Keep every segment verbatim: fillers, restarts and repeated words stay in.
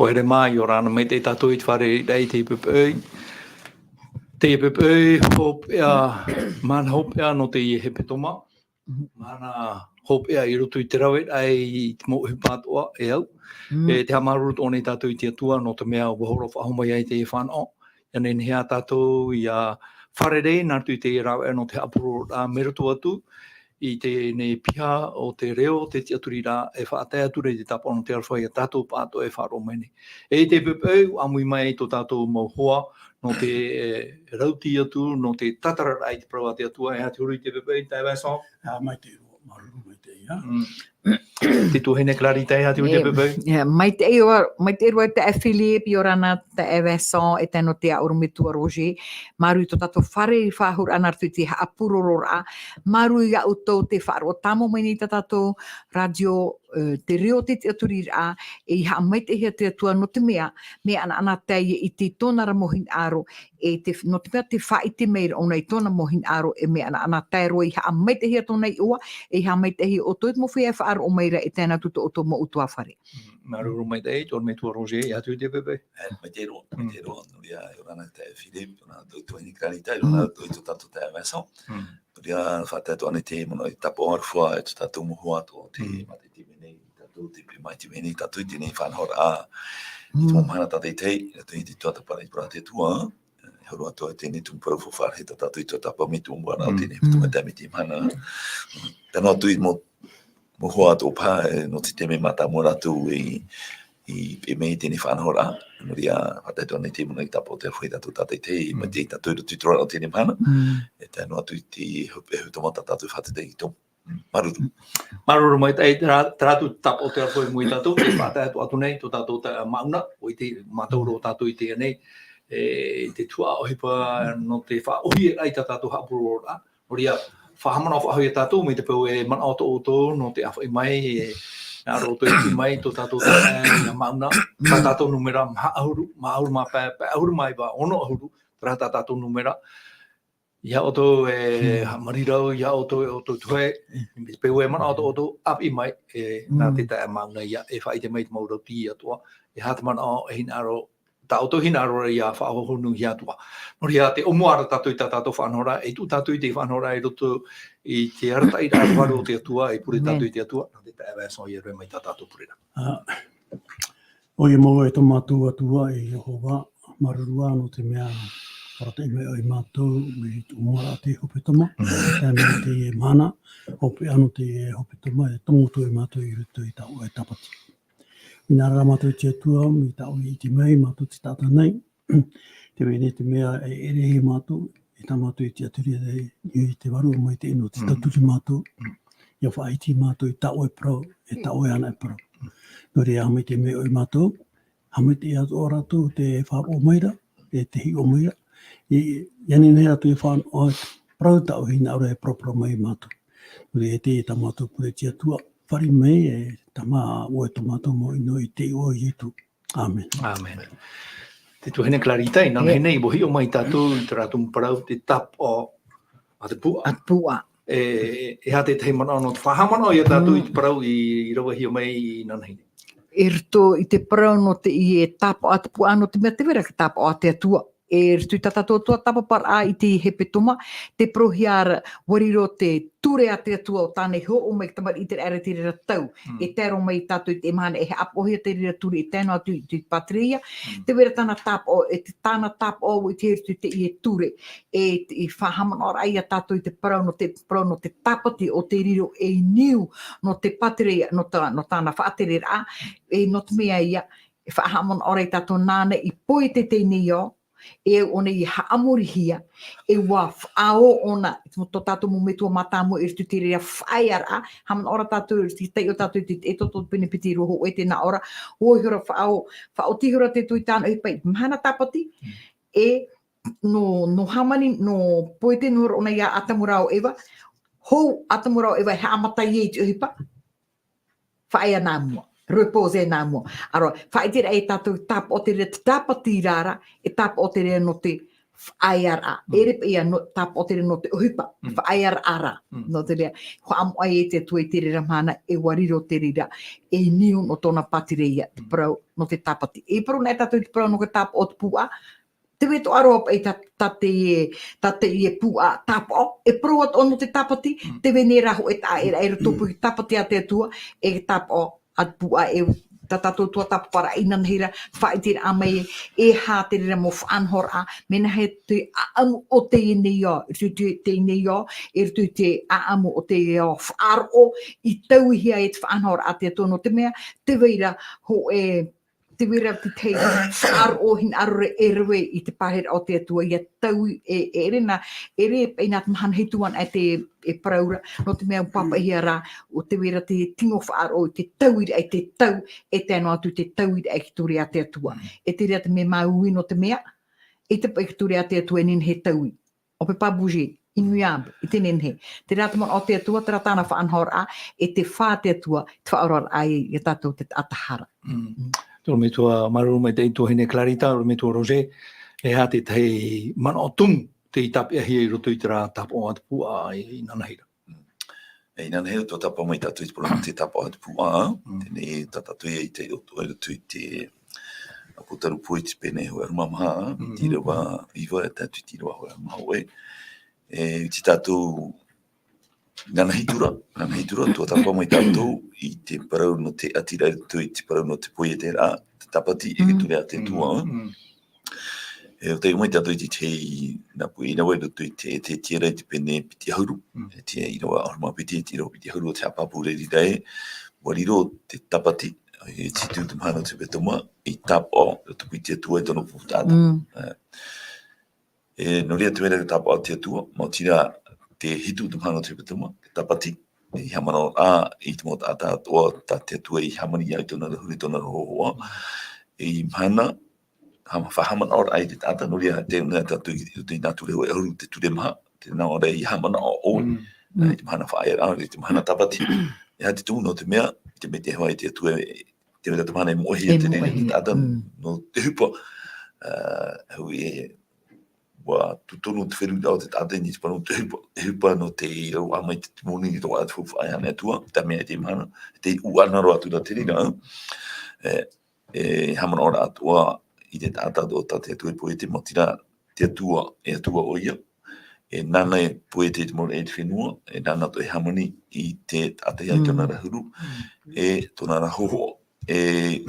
ʻOia mā, ʻia ora na maitaʻi tātou i te fārereiraʻa i teie poʻipoʻi. Teie poʻipoʻi, hopeʻa, mahana hopeʻa nō teie hepetoma. Mahana hopeʻa i roto i te raveraʻa i te mau ʻohipa atoʻa e au. Mm. E te haʻamāuruuru atoʻa nei tātou i te Atua, nō te mea ʻua hōroʻa faʻahou mai ai teie fānaʻo. ʻIa nehenehe ā tātou ʻia fārerei nā roto i te rāveʻa nō te haʻapurororaʻa mai roto atu i teie nei piha o te reo, te tiʻaturiraʻa, e faʻatae atu ra i te tāpaʻo nō te aroha ia tātou pāʻatoʻa e faʻaroʻo mai nei. E i teie poʻipoʻi, ʻua ʻāmui mai tō tātou mau hoa, nō te, e, rauti atu, nō te tātararaʻa i te parau a te Atua, e aha te huru i teie poʻipoʻi, taeaʻe Vincent? Ā, maitaʻi roa, māuruuru maitaʻi, ā? Mm. Te tuahine Clarita, e aha te huru i teie poʻipoʻi? Ē, maitaʻi roa, maitaʻi roa taeaʻe Philippe, ʻia ora na taeaʻe Vincent, e tae noa atu iā ʻorometua Roger, māuruuru i tō tātou fārerei faʻahou ra nā roto i te haʻapurororaʻa, māuruuru iā ʻoutou tē faʻaroʻo tāmau mai nei i tā tātou rātio, e, te reo, te tiʻaturiraʻa, e ʻia haʻamaitaʻihia te Atua nō te mea, mea ʻanaʻanatae i te tōna ra mau hinaʻaro, e te, nō te mea tē faʻaʻite mai ra ʻōna i tōna mau hinaʻaro, e mea ʻanaʻanatae roa ʻia haʻamaitaʻihia tōna iʻoa, e ʻia haʻamaitaʻihia ʻoutou i te mau feiā e faʻaroʻo mai ra, e tae noa atu tō ʻoutou mau ʻutuāfare. Mm, māuruuru maitaʻi, tō ʻorometua Roger, e aha te huru i teie poʻipoʻi? Ē, maitaʻi roa, mm, maitaʻi roa, nō reira, ʻia ora na taeaʻe Philippe, ʻia ora na taeaʻe tuahine Clarita, ʻia ora na, mm, taeaʻe, tō tātou taeaʻe Vincent. Mm. Nō reira, faʻatae atu ānei te mau, e tāpaʻo aroha, e tō tātou mau hoa atoʻa, te, mm, mātaʻitaʻi mai nei tātou, te, te mātaʻitaʻi mai nei tātou i teie nei faʻanahoraʻa. I te mau, mm, mahana tātaʻitahi, i te tuatāpapa i te parau a te Atua, e horo atu ai teie nei tumu parau faʻaroʻo tā tātou i te tuatāpapa mai te mau mahana, mm, teie nei, mm, tumu taime i teie mahana. Tae noa atu i te mau, mau hoa atoʻa paha, e, nō te taime mātāmua rātou i, i peʻe mai i teie nei faʻanahoraʻa. Nō reira, faʻatae atu ānei te mau, i tāpaʻo te aroha ia tātou tātaʻitahi, mm, mai te tātou i roto i te roaraʻa o teie nei mahana. Mm. E tae noa atu i te hopeʻa hepetoma tā tātou e faʻaʻiteʻite i te tumu. Māuruuru. Māuruuru maitaʻi, terā, terā atu tāpaʻo o te aroha i mua ia tātou, tē faʻatae atu, atu nei tō tātou ta-, māʻuna, ʻua ʻite mātou roa tātou i teie nei, e, te tuhaʻa ʻohipa nō te faʻaʻōhie i tā tātou haʻapurororaʻa. Nō reira, faʻahaʻamanaʻo faʻahou ia tātou, mai te peu e manaʻo atoʻa ʻoutou nō te ʻāfaʻi mai, e, nā roto i te mai, tō tātou taeaʻe, e, māʻuna, tā tātou nūmera, maha ʻahuru, maha ʻahuru mā pae, pae ʻahuru mā iva, ono ʻahuru, terā tā tātou nūmera. Ia ʻoutou e, hmm, haʻamarirau, ia ʻoutou e ʻoutou tuhaʻa, mm, mai te peu e manaʻo atoʻa ʻoutou, ʻāfaʻi mai, e, nā, mm, te taeaʻe māʻuna ia, e faʻaʻite mai i te mau rauti atoʻa, e aha te manaʻo, e hinaʻaro, tā ʻoutou hinaʻaro ia faʻahou nui ia te Atua. Nō reira, tē ʻōmua ra tātou i tā tātou faʻanahoraʻa, e tuʻu tātou i te faʻanahoraʻa i roto i te arataʻiraʻa faʻaroʻo o te Atua, e pure, amen, tātou i te Atua, nā te taeaʻe Vincent ʻia rave mai tā tātou pureraʻa. Ā, ʻoia mau e tō mātou Atua, e Iehova, māuruuru ā nō te mea, arataʻi mai ʻoe ia mātou, mai te ʻōmuaraʻa o te hepetoma, mm, tae mai i teie mahana, hopeʻa nō te hepetoma, e tomo atu ia mātou i roto i tā ʻoe tāpati. Hinaʻaro rā mātou i te Atua, mai tā ʻoe i ʻite mai, mātou te taʻata nei, tē vai nei te mea e ʻere ia mātou, e tā mātou e tiʻaturi ra i te Vārua Maitaʻi nō te, mm, tauturu ia mātou, mm, ʻia faʻaʻite ia mātou i tā ʻoe parau, e tā ʻoe anaʻe parau. Nō reira, haʻamaitaʻi mai ʻoe ia mātou, haʻamaitaʻi atoʻa rātou tē faʻaroʻo mai ra, e tē hiʻo mai ra. E, ʻia nehenehe rātou e faʻa-, ʻo, parau tā ʻoe hinaʻaro e paraparau mai ia mātou. Nō reira, e teie tā mātou pure i te Atua, fāriʻi mai, e Tamā, ʻo ʻoe tō mātou mau ʻino i te iʻoa o Ietu. Amen. Amen. Te tuahine Clarita, inanahi nei, ʻua hiʻo mai tātou i terā tumu parau, te tāpaʻo a te puaʻa. A te puaʻa. E, e aha te tahi manaʻo nō te faʻahaʻamanaʻo ia tātou i te parau i, i ravehia mai inanahi nei? I roto i te parau nō te, i e tāpaʻo a te puaʻa, nō te mea tē vai ra te tāpaʻo a te Atua. E roto i tā tātou tuatāpaparaʻa i te hepetoma, tē parauhia ra, ʻua riro te ture a te Atua ʻo tāna i hōroʻa mai i te tamariʻi i te raʻi ra i te reira tau. Mm. E tae roa mai tātou i te mahana e haʻapaʻohia te reira ture, e tae noa atu i te pātireia. Mm. Tē vai ra tāna tāpaʻo, e te, tāna tāpaʻo ʻua ʻite i roto i teie ture. E te, i faʻahaʻamanaʻoraʻa ia tātou i te parau nō te, parau nō te tāpati ʻo tei riro ei niu nō te pātireia, nō tā, nō tāna faʻatereraʻa, e nō te mea ia, e faʻahaʻamanaʻo ra ia tātou nāna i pohe i teie nei ao, e au ʻōna i haʻamorihia, e ʻua faʻaō ʻōna, i te mo-, tō tātou mau metua mātāmua i roto i te reira faʻaearaʻa, haʻamanaʻo ra tātou, i te taiʻo tātou i te, e tō, tō pene piti rua hōʻē tē nā ʻō ra, ʻua ihora faʻaō, faʻaoti ihora te Atua i tāna ʻohipa i mahana tāpati, mm, e nō, nō hāmani, nō pohe noa ra ʻōna ia ʻĀtamu rā ʻo Eva, hou ʻĀtamu rā ʻo Eva e haʻamata ai i te ʻohipa, faʻaea nā mua, reposer nā mua. ʻA roa, faʻaʻite ra ia tātou tāpaʻo te reira te tāpati ra, e tāpaʻo te reira nō te faʻaearaʻa. Mm. E ʻere paʻi ia nō, tāpaʻo te reira nō te ʻohipa, Mm. faʻaearaʻa ra. Mm. Nō te reira, faʻamoʻa ai te Atua i te reira mahana, e ʻua riro te reira, e niu nō tōna pātireia, te Mm. parau nō te tāpati. E parau nei tātou i te parau nō te tāpaʻo o te pūʻā, tē vai atoʻa roa paʻi tā, tā teie, tā teie pūʻā tāpaʻo, e parau atoʻa nō te tāpati, Mm. tē vai nei rā hōʻē taʻaʻēraʻa i roto Mm. paʻi i te tāpati a te Atua, e tāpaʻo a te pūʻā, e tā tātou tuatāpaparaʻa inanahi ra, faʻaʻiteraʻa mai e, e aha te reira mau faʻanahoraʻa, mea nāhea te ʻāʻamu o teie nei ao, i roto i te, teie nei ao, i roto i te ʻāʻamu o teie ao faʻaroʻo, i tauihia e te faʻanahoraʻa a te Atua nō te mea, tē vai ra hōʻē, tē vai ra te tahi faʻaroʻo hinaʻaro ra e rave i te parahiraʻa o te Atua, ʻia taui, e, e ʻere nā, e ʻere paʻi nā te mahana hitu anaʻe te, e parau ra, nō te mea ʻua pāpaʻihia rā, ʻo tē vai ra te tino faʻaroʻo i te tauiraʻa, i te tau, e tae noa atu i te tauiraʻa i te ture a te Atua. Mm. E te reira te mea māuiui nō te mea, ʻeita paʻi i te ture a te Atua e nehenehe e taui. On peut pas bouger, immuable, e te nehenehe. Terā te manaʻo o te Atua, terā tāna faʻanahoraʻa, e te fā a te Atua, te faʻaoraraʻa ia, ia tātou te taʻata hara. Mm. Mm. Te ʻorometua, māuruuru maitaʻi tuahine Clarita, ʻorometua Roger, e aha te tahi manaʻo tumu tei tāpeʻahia i roto i terā tāpaʻo a te pūʻā i, inanahi ra? Mm. E, inanahi ra, tuatāpapa mai tātou i te parau nō te tāpaʻo a te pūʻā, Mm. teie nei tā tātou ia i te, i roto i te ʻApotarupo i te pene hōʻē ʻahuru mā maha, Mm. te ʻīrava iva, e tae atu i te ʻīrava hōʻē ʻahuru mā hōʻē. E, ʻua tītau tātou, inanahi atu ra, inanahi atu ra, tuatāpapa mai tātou i te parau nō te ʻātiraʻa i roto i te parau nō te poieteraʻa, te tāpati, e te Mm. ture a te Mm. Atua. Mm. E, ʻua taiʻo mai tātou i te, te, nā pū i rave i roto i te, te, te ʻīrava i te pene piti ʻahuru, Mm. e te ʻīrava ʻahuru mā piti, te ʻīrava piti ʻahuru o te haʻapāpū reira ē, ʻua riro te tāpati, e te hitu te mahana o te hepetoma, i tāpaʻo, i roto i te Atua i tōna pupu taʻata. Mm. E, E, nō reira te mea rā tāpaʻo a te Atua, maoti rā te hitu te mahana o te hepetoma, te tāpati, i haʻamanaʻo ra i te mau taʻata atoʻa, tā te Atua i hāmani i tōna ra huru, tōna ra hōhoʻa. E, i mahana, ha-, faʻahaʻamanaʻo ra i te taʻata, nō reira te, nā tātou i, i nā ture hōʻē ʻahuru te ture maha, te nā ʻō ra i haʻamanaʻo ʻoe, Mm. e, i te mahana faʻaearaʻa, i te mahana tāpati. E aha te tumu nō te mea, i te mea tē hoʻi te Atua, e, te mea te mahana e moʻehia E te reira moʻehia. te taʻata, Mm. nō te ʻohipa, ā, hau e, ʻua tūtonu te feruriraʻa o te taʻata i niʻa i te parau nō te ʻohipa, ʻohipa nō te rau ʻā mai te moni i roaʻa te faufaʻa e ana e Atua, tā mea i te mahana, te ʻuʻana roa atu ra te reira, e, e haʻamanaʻo ra atoʻa i te taʻata atoʻa tā te Atua e poiete, maoti rā te Atua, e Atua ʻoia, e nāna e poiete i te mau raʻi i te fenua, e nāna atoʻa e hāmani i te taʻata i Mm. tōna ra huru, Mm. e tōna ra hōhoʻa. E,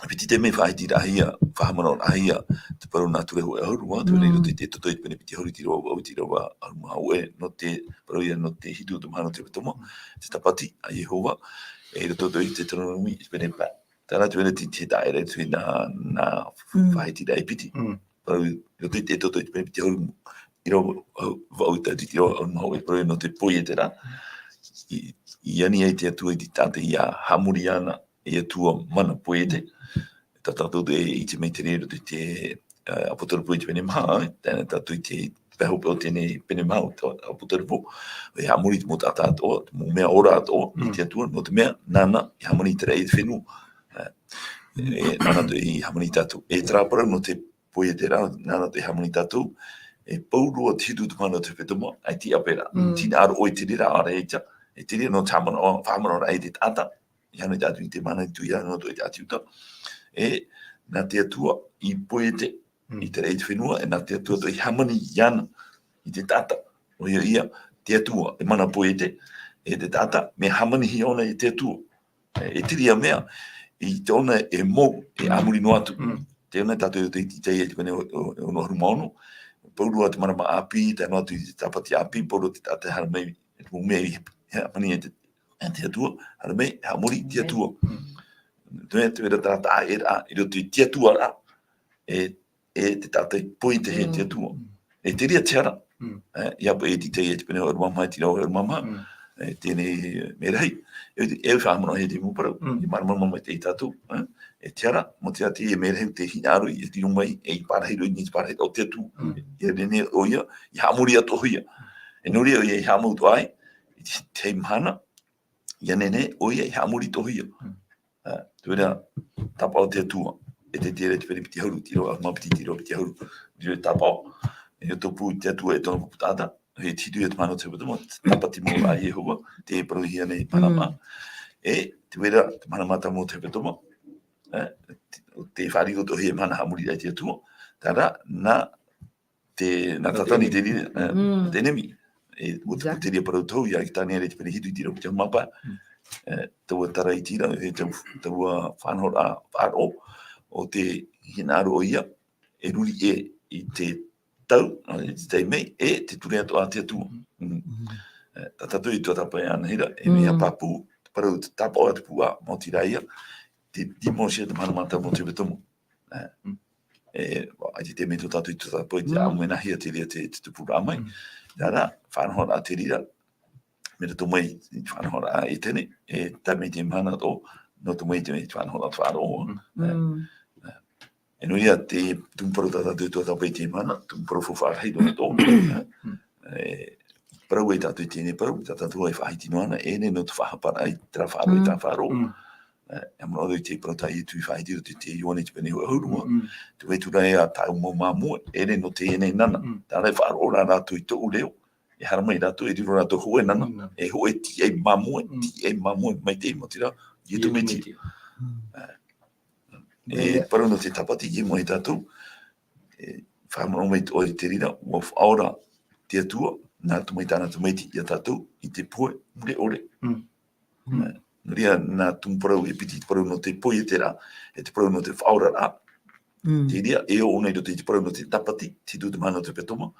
piti te mea faʻahitiraʻahia, faʻahaʻamanaʻoraʻahia, te parau nā ture hōʻē ʻahuru, ā, te Mm. reira te, te toto i te pene piti ʻahuru, te ʻīrava vaʻu, te ʻīrava ʻahuru mā hōʻē, nō te parau ia nō te hitu o te mahana o te hepetoma, te tāpati a Iehova, e roto i te Teuteronome, te pene pae. Terā te mea te, te taʻa ʻē ra, te nā, nā Mm. faʻahitiraʻa e piti. Mm. Parau, roto i te toto i te pene piti ʻahuru, ʻīrava vaʻu, te ʻīrava ʻahuru mā hōʻē, parau nō te poieteraʻa. I, i ani ai te Atua i te taʻata ʻia haʻamori iāna, e Atua mana poiete. Tā tātou e ʻite mai te reira i te, ā, ʻApotarupo i te pene maha, ā, tae noa tātou i te pae hopeʻa o teie pene maha o te ʻApotarupo, e haʻamori i te mau taʻata atoʻa, te mau mea ora atoʻa, i Mm. te Atua, nō te mea, nāna, i hāmani i te raʻi i te fenua. Ā, e, nāna atoʻa i hāmani tātou. E terā parau nō te poieteraʻa, nāna atoʻa i hāmani tātou, e pauroa te hitu te mahana o te hepetoma, ʻaita e ʻape ra. Mm. Tē hinaʻaro ʻoe i te reira, ʻaore ʻaita, e te reira nō te haʻamanaʻo, faʻahaʻamanaʻoraʻa i te taʻata, i hānere tātou i te mahana i tuʻu iho noa atu i te ʻĀti Iuta. E, nā te Atua i poiete Mm. i te raʻi i te fenua, e nā te Atua atoʻa i hāmani iāna, i te taʻata. ʻOia ia, te Atua, e mana poiete, e te taʻata, mea hāmanihia ʻōna e te Atua. E, e te reira mea, i tōna e mou, e Mm. a muri noa atu. Mm. Tē ʻite nei tātou i te, i te, i te pene o, o, ono ʻahuru mā ono. Pauroa te marama ʻāpī, tae noa atu i te tāpati ʻāpī, pauroa te taʻata e haere mai, e te mau mea i, e hāmani e te, e te Atua, haere mai, haʻamori i te Amen. Atua. Mm. Te mea, te mea terā taʻa ʻē ra, i roto i te Atua ra, e, e te taʻata i poietehia e te Mm. Atua. Mm. E te reira te ara. Mm. E, ʻia ʻape i te, i te pene ʻahuru mā maha, te ʻīrava ʻahuru mā maha. Mm. E, teie nei mea rahi. E, e faʻahaʻamanaʻohia te mau parau. Mm. E māramarama mai tātou, e. E te ara, maoti rā te mea rahi te hinaʻaro i te riro mai, e i pārahi roa i niʻa i te pārahiraʻa o te Atua. Mm. ʻIa nehenehe ʻoia, i haʻamori atoʻahia. E nō reira ʻoia i haʻamau atoʻa ai, i te, te mahana, ʻia nehenehe ʻoia i haʻamori atoʻahia. Mm. Ā, te reira, tāpaʻo a te Atua. e te tere te pene piti ʻahuru, te ʻīrava ʻahuru mā piti, te ʻīrava piti ʻahuru, i te tāpaʻo, e tō pū te Atua e tōna pupu taʻata, e te hitu ia te mahana o te hepetoma, tāpati mau rā Iehova, te parauhia nei mahana mā. Mm. E, te vai ra, te mahana mātāmua o te hepetoma, e, te, te fāriʻi atoʻa hia mahana haʻamoriraʻa i te Atua, terā, nā te, nā Tātani te reira, e, Mm. te ʻenemi. E, ʻua te Exactly. puteria parau tau, ia i Taniera te pene hitu i te ʻīrava piti ʻahuru mā pae. Mm. E, taua taraiti ra, e, tau, taua faʻanahoraʻa, faʻaroʻo, o te hinaʻaro ʻoia, e ruri ē i te tau, i te taime, e te ture atoʻa a te Atua. Mm. Mm. E, tā tātou i tuatāpapa anahera, e mea Mm. pāpū, te parau te tāpaʻo a te pūʻā, maoti rā ia, te, te mōsia te mahana mātāmua o te hepetoma. E, Mm. e, ʻaita e te mea tō tātou i tuatāpapa i te Mm. ʻāmuinahia te reira te, te tupuraʻa mai. Mm. Terā, faʻanahoraʻa te reira, mai roto mai i te faʻanahoraʻa a ʻEtene, e tae mai te mahana atoʻa, nō te mai te, te faʻanahoraʻa faʻaroʻo. Mm. E, Mm. e, e nō reira te tumu parau tā tātou i tuatāpapa i teie mahana, tumu parau faufaʻa rahi nō roto. E, Mm. e, parau ai tātou i teie nei parau, tā tātou e faʻahiti noa na, e ʻere nō te faʻahaparaʻa i terā faʻaroʻo, i Mm. terā faʻaroʻo. Mm. E, e manaʻo i te parau tā Ietu i faʻahiti roto i te Ioane te pene hōʻē ʻahuru mā. Mm. Te vai atu ra ē tāʻu mau māmoe, e ʻere nō teie nei nana. Mm. Terā e faʻaroʻo ra rātou i tōʻu reo, e haere mai rātou, e riro rātou hōʻē nana, Mm. e hōʻē tīaʻi māmoe, Mm. tīaʻi māmoe maitaʻi, maoti rā, Ietu Metia. Metia. Mm. E, e Ia. parau nō te tāpati, e moʻe tātou, e, faʻamanaʻo mai ʻoe i te reira, ʻua faʻaora te Atua, nā roto mai tāna tamaiti ia tātou, i te pohe mure ʻore. Mm. Mm. E, nō reira, nā tumu parau e piti te parau nō te poieteraʻa, e te parau nō te faʻaoraraʻa. Mm. Te reira, e ʻō nei roto i te parau nō te tāpati, te hitu te mahana o te hepetoma.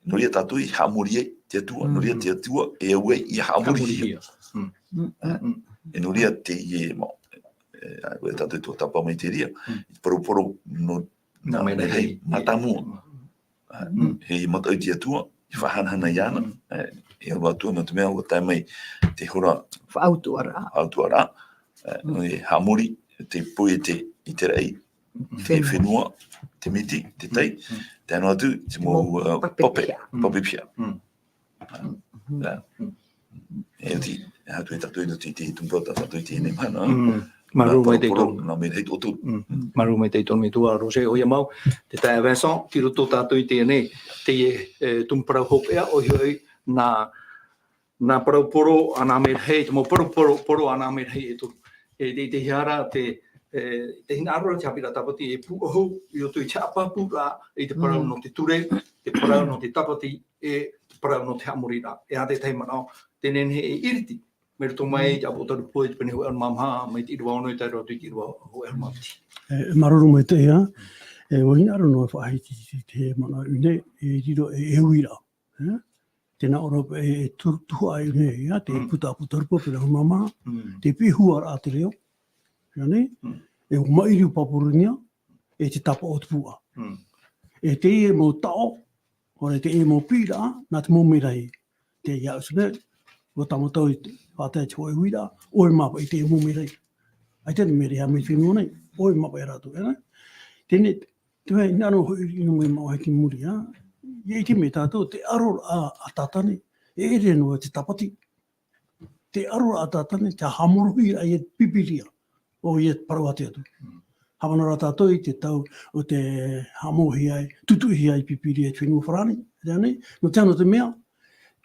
Nō reira tātou i haʻamori ai te Atua, nō reira Mm. te Atua, e au ai ia haʻamori Haʻamori hia. hia. Mm. Mm, mm. Mm. E nō reira teie mau, e, e, tātou i tuatāpapa mai te reira, Mm. i te parau poro nō Nā nā mea mea rahi rahi. mātāmua. Mm. E, Mm. e mataʻu i te Atua, e faʻahanahana iāna, Mm. e, e ʻaru atu nō te mea ʻua tae mai te hora Faʻautuʻaraʻa. faʻautuʻaraʻa, e, Mm. e haʻamori te poiete i te raʻi, Mm. te Fenua. fenua, te miti, te tai, Mm. tae noa atu, te Te mau, mau uh, pape pape, piha. Mm. pape piha. Mm. Mm. Ia. Mm. E oti, e atu e tātou i roto i te tumu parau tā tātou i teie nei mahana. Mm. Māuruuru maitaʻi tō. Nā mea rahi tō. Mm. Māuruuru maitaʻi tō metua Roger, ʻoia mau, te taeaʻe Vincent, tei roto tātou i teie nei, teie, e, tumu parau hopeʻa, ʻoia hoʻi, nā, nā parau poro, ā, nā mea rahi, te mau parau poro, poro, ā, nā mea rahi e toru. E, te, te hea ra, te, e, te hinaʻaro ra te haʻapiʻiraʻa tāpati, e pūʻohu, i roto i te haʻapāpūraʻa, i te parau Mm. nō te ture, te parau nō te tāpati, e te parau nō te haʻamoriraʻa. E ā te tahi manaʻo, te nehenehe e ʻiriti. Mai roto mai, Mm. te ʻĀpotarupo, te pene hōʻē ʻahuru mā maha, mai te ʻīrava ono e tae roa atu i te ʻīrava hōʻē ʻahuru mā piti. E, māuruuru maitaʻi, ā. E, ʻua hinaʻaro noa e faʻahiti i te, te manaʻo nei, e riro e, e uiraʻa. E? Tē nā ʻō ra paʻi e, e tu-, tuhaʻa i ʻō nei, ā, te Mm. puta ʻĀpotarupo, pene hōʻē ʻahuru mā maha, Mm. te piʻi huaraʻa te reo. Ia nei? Mm. E ʻua maʻiri ʻo Papurunia, e te tāpaʻo o te pūʻā. Mm. E teie mau taʻo, ʻaore teie mau piʻiraʻa, nā te mau merahi. Teie ʻāʻau nei, ʻua tāmata au i te, faʻatae te hōʻē uiraʻa, ʻoia mā paʻi te mau merahi. ʻAita te merahi mai te fenua nei, ʻoia mā paʻi rātou, e nei? Teie, te mea, nā roto hoʻi i ʻō mai māua i te muri, ā. ʻIa ʻite mai tātou, te aro a, a Tātane, e ʻere noa te tāpati. Te aro a Tātane, te haʻamorohiraʻa i te Pīpīria, ʻoia te parau a te Atua. Mm. Haʻamanaʻo rā tātou i te tau o te haʻamauhia ai, tutuʻihia ai Pīpīria i te fenua Farāni, e rā nei, nō te aha, nō te mea,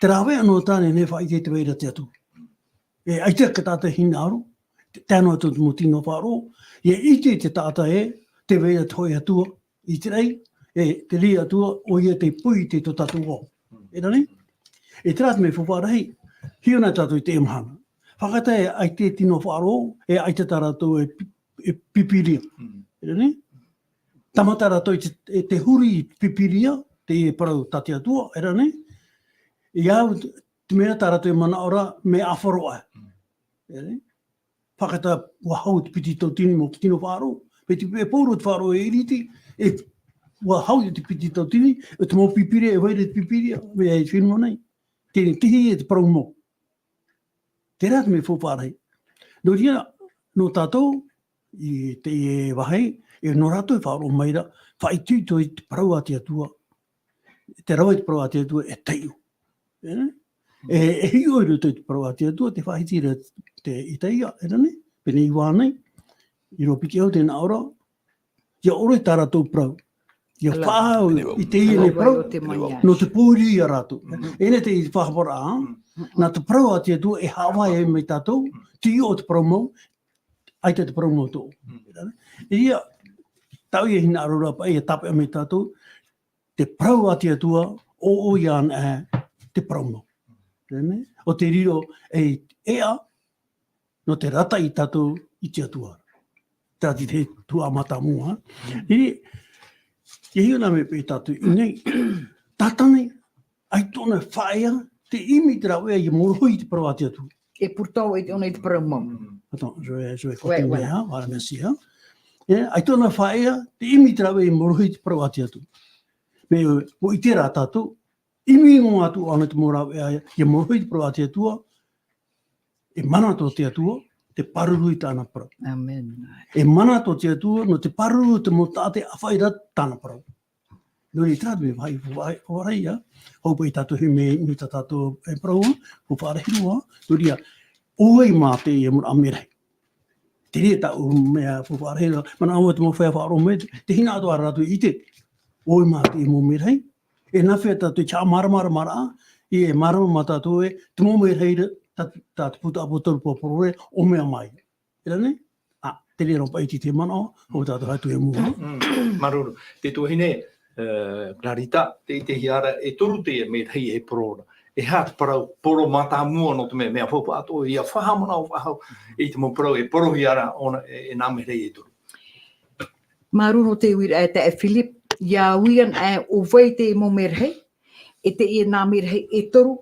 te rāveʻa noa tāne nei e faʻaʻite i te vai ra te Atua. E ʻaita te taʻata hinaʻaro, te, tae noa atu te mau tino faʻaroʻo, ʻia ʻite te taʻata ē, te vai ra te hōʻē Atua, i te raʻi, e te reira atoʻa, ʻoia te poiete i tō tātou ao. E rā nei? E terā te mea faufaʻa rahi, hiʻo na tātou i teie mahana. Faʻataʻa e ʻaita te tino faʻaroʻo, e ʻaita tā rātou e pi-, e Pīpīria. Mm. E rā nei? Tāmata rātou i te, e te huri i te Pīpīria, te parau tā te Atua, e rā nei? ʻIa au, te mea tā rātou e manaʻo ra, mea ʻāfaro ā. Mm. E rā nei? Faʻataʻa, ʻua hau te piti tauatini mau tino faʻaroʻo. Mai te peu pauroa te faʻaroʻo e ʻiriti, e, ʻua hau te piti tauatini, e te mau Pīpīria, e vai ra te Pīpīria, mai i te fenua nei. Teie, teie te parau mau. Terā te mea faufaʻa rahi. Nō reira, nō tātou, i teie vāhi, e nō rātou e faʻaroʻo mai ra, faʻaitoito i te parau a te Atua, te rave i te parau a te Atua e taiʻo. E, e, e hiʻo i roto i te parau a te Atua, tē faʻahiti ra te Itaia, e rā nei, pene iva nei, ʻīrava piti ʻahuru tē nā ʻō ra, ʻia ʻore tā rātou parau. ʻIa faʻaau i teie nei parau, nō te pōiri ia rātou. Mm. Ēnei te faʻahaʻaparaʻa, nā te parau a te Atua e haʻavāhi ai mai tātou, te iʻoa o te parau mau, ʻaita te parau mau tō. Mm. Ia, tāʻu ia hinaʻaro ra paʻi, ʻia tāpeʻa mai tātou, te parau a te Atua, ʻo, ʻo ia ana, e, te parau mau. Amen. ʻO te riro, e, e ʻā, nō te arataʻi tātou i te Atua. Terā te tuhaʻa mātāmua. I, i hiʻo nā mea paʻi tātou i nei, Tātani, ʻaita ʻōna e faʻaea, te ʻimi i te rāveʻa ʻia mōrohi i te parau a te Atua. Et pourtant, ʻaita ʻōna i te parau mau. Attends, je vais, je vais continuer, hein, voilà, merci, hein. E, ʻaita ʻōna e faʻaea, te ʻimi i te rāveʻa ʻia mōrohi i te parau a te Atua. Mea, ʻua ʻite rā tātou, ʻimi noa atu ʻōna te mau rāveʻa ʻia mōrohi i te parau a te Atua, e mana tō te Atua, te pāruru i tāna parau. Amen. E mana tō te Atua, nō te pāruru te mau taʻata e ʻāfaʻi ra tāna parau. Nō reira, terā te mea vāhi, vāhi, vāhi, ia. Hou paʻi tātou he mea, mea tā tātou e parau, hou faʻarahi roa, nō reira, ʻoia mā teie mau merahi. Terā tāʻu mea, hou faʻarahi roa, manaʻo te mau feiā faʻaroʻo mai, te hinaʻaro atoʻa rātou i ʻite. ʻOia mā teie mau merahi. E nāfea tātou e tiʻamāramarama ra, e mārama mā tātou ē, te mau merahi ra, tā, tā te puta ʻāpōsetolo Paulo e ʻōmai mai. Terā nei? Ā, terā rā paʻi te manaʻo, hou tātou haʻatu e mua. Mm, māuruuru. Te tuahine, e, Clarita, tē ʻitehia ra, e toru te merahi e parau ra. E aha te parau, parau mātāmua nō te mea, mea faufaʻa atoʻa, ʻia faʻahaʻamanaʻo faʻahou, i te mau parau, e parauhia ra, ʻōna, e, e nā merahi e toru. Māuruuru nō te uiraʻa e taeaʻe Philip, ʻia ui ana e ʻo vai te mau merahi, e teie nā merahi e toru,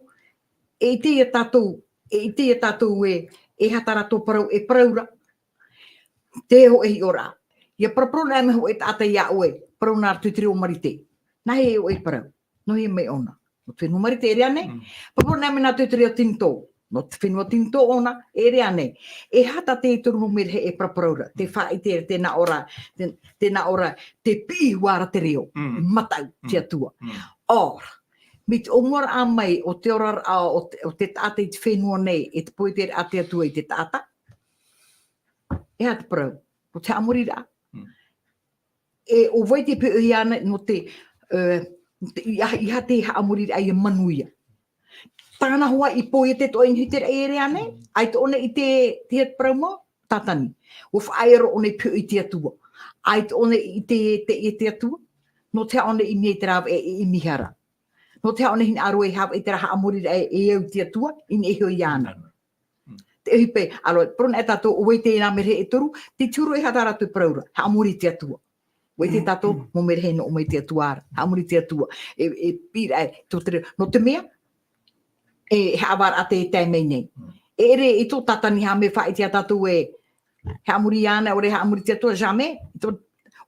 e ʻite ia tātou, e ʻite ia tātou ē, e aha tā rātou parau e parau ra, te hōʻē hiʻoraʻa. ʻIa paraparau anaʻe mai hōʻē taʻata ia ʻoe, parau nā rātou i te reo Marite. Nāhea hōʻē parau? Nō hea mai ʻōna? Nō te fenua Marite, ʻere ānei? Mm. Paraparau anaʻe mai nā rātou i te reo Tinitō. Nō te fenua Tinitō ʻōna, ʻere ānei? E aha tā te toru mau merahi e paraparau ra? Te faʻaʻite, tē nā ʻō ra, tē, tē nā ʻō ra, te piʻi hoʻi ra te reo, mm, mataʻu, mm, te Atua. Mm. Ora, mai te ʻōmuaraʻa mai o te oraraʻa o te, o te taʻata i te fenua nei, e te poiete a te Atua i te taʻata. E aha te parau? Nō te haʻamoriraʻa. Mm. E ʻo vai tē poiehia ana nō te, e, nō te, i aha, i aha te haʻamoriraʻa ʻia manuia. Tāna hoʻi i poiete atoʻa i niʻa i te raʻi, ʻere ānei? ʻAita ʻōna i ʻite, te aha te parau mau? Tātani. ʻUa faʻaea roa ʻōna i poiete i te Atua. ʻAita ʻōna i ʻite, te, i te Atua. Nō te aha ʻōna i ʻimi i te rāveʻa e ʻimihia ra. Nō te aha ʻōna e hinaʻaro e haʻa-, i terā haʻamoriraʻa e, e au i te Atua, i niʻa iho iāna. Mm. Te ʻohipa, ʻāreʻa, parau anaʻe tātou, ʻo vai te nā merahi e toru, te huru e aha tā rātou parau ra, haʻamori i te Atua. ʻUa ʻite tātou, mau merahi nō ʻō mai i te Atua ra, haʻamori i te Atua. E, e, pīraʻa, tō te re-, nō te mea, e, e haʻavāraʻa tē tae mai nei. Mm. E ʻere i tō Tātani, haʻamori faʻaʻite ia tātou ē, haʻamori iāna, ʻaore haʻamori i te Atua, jamais. Tō,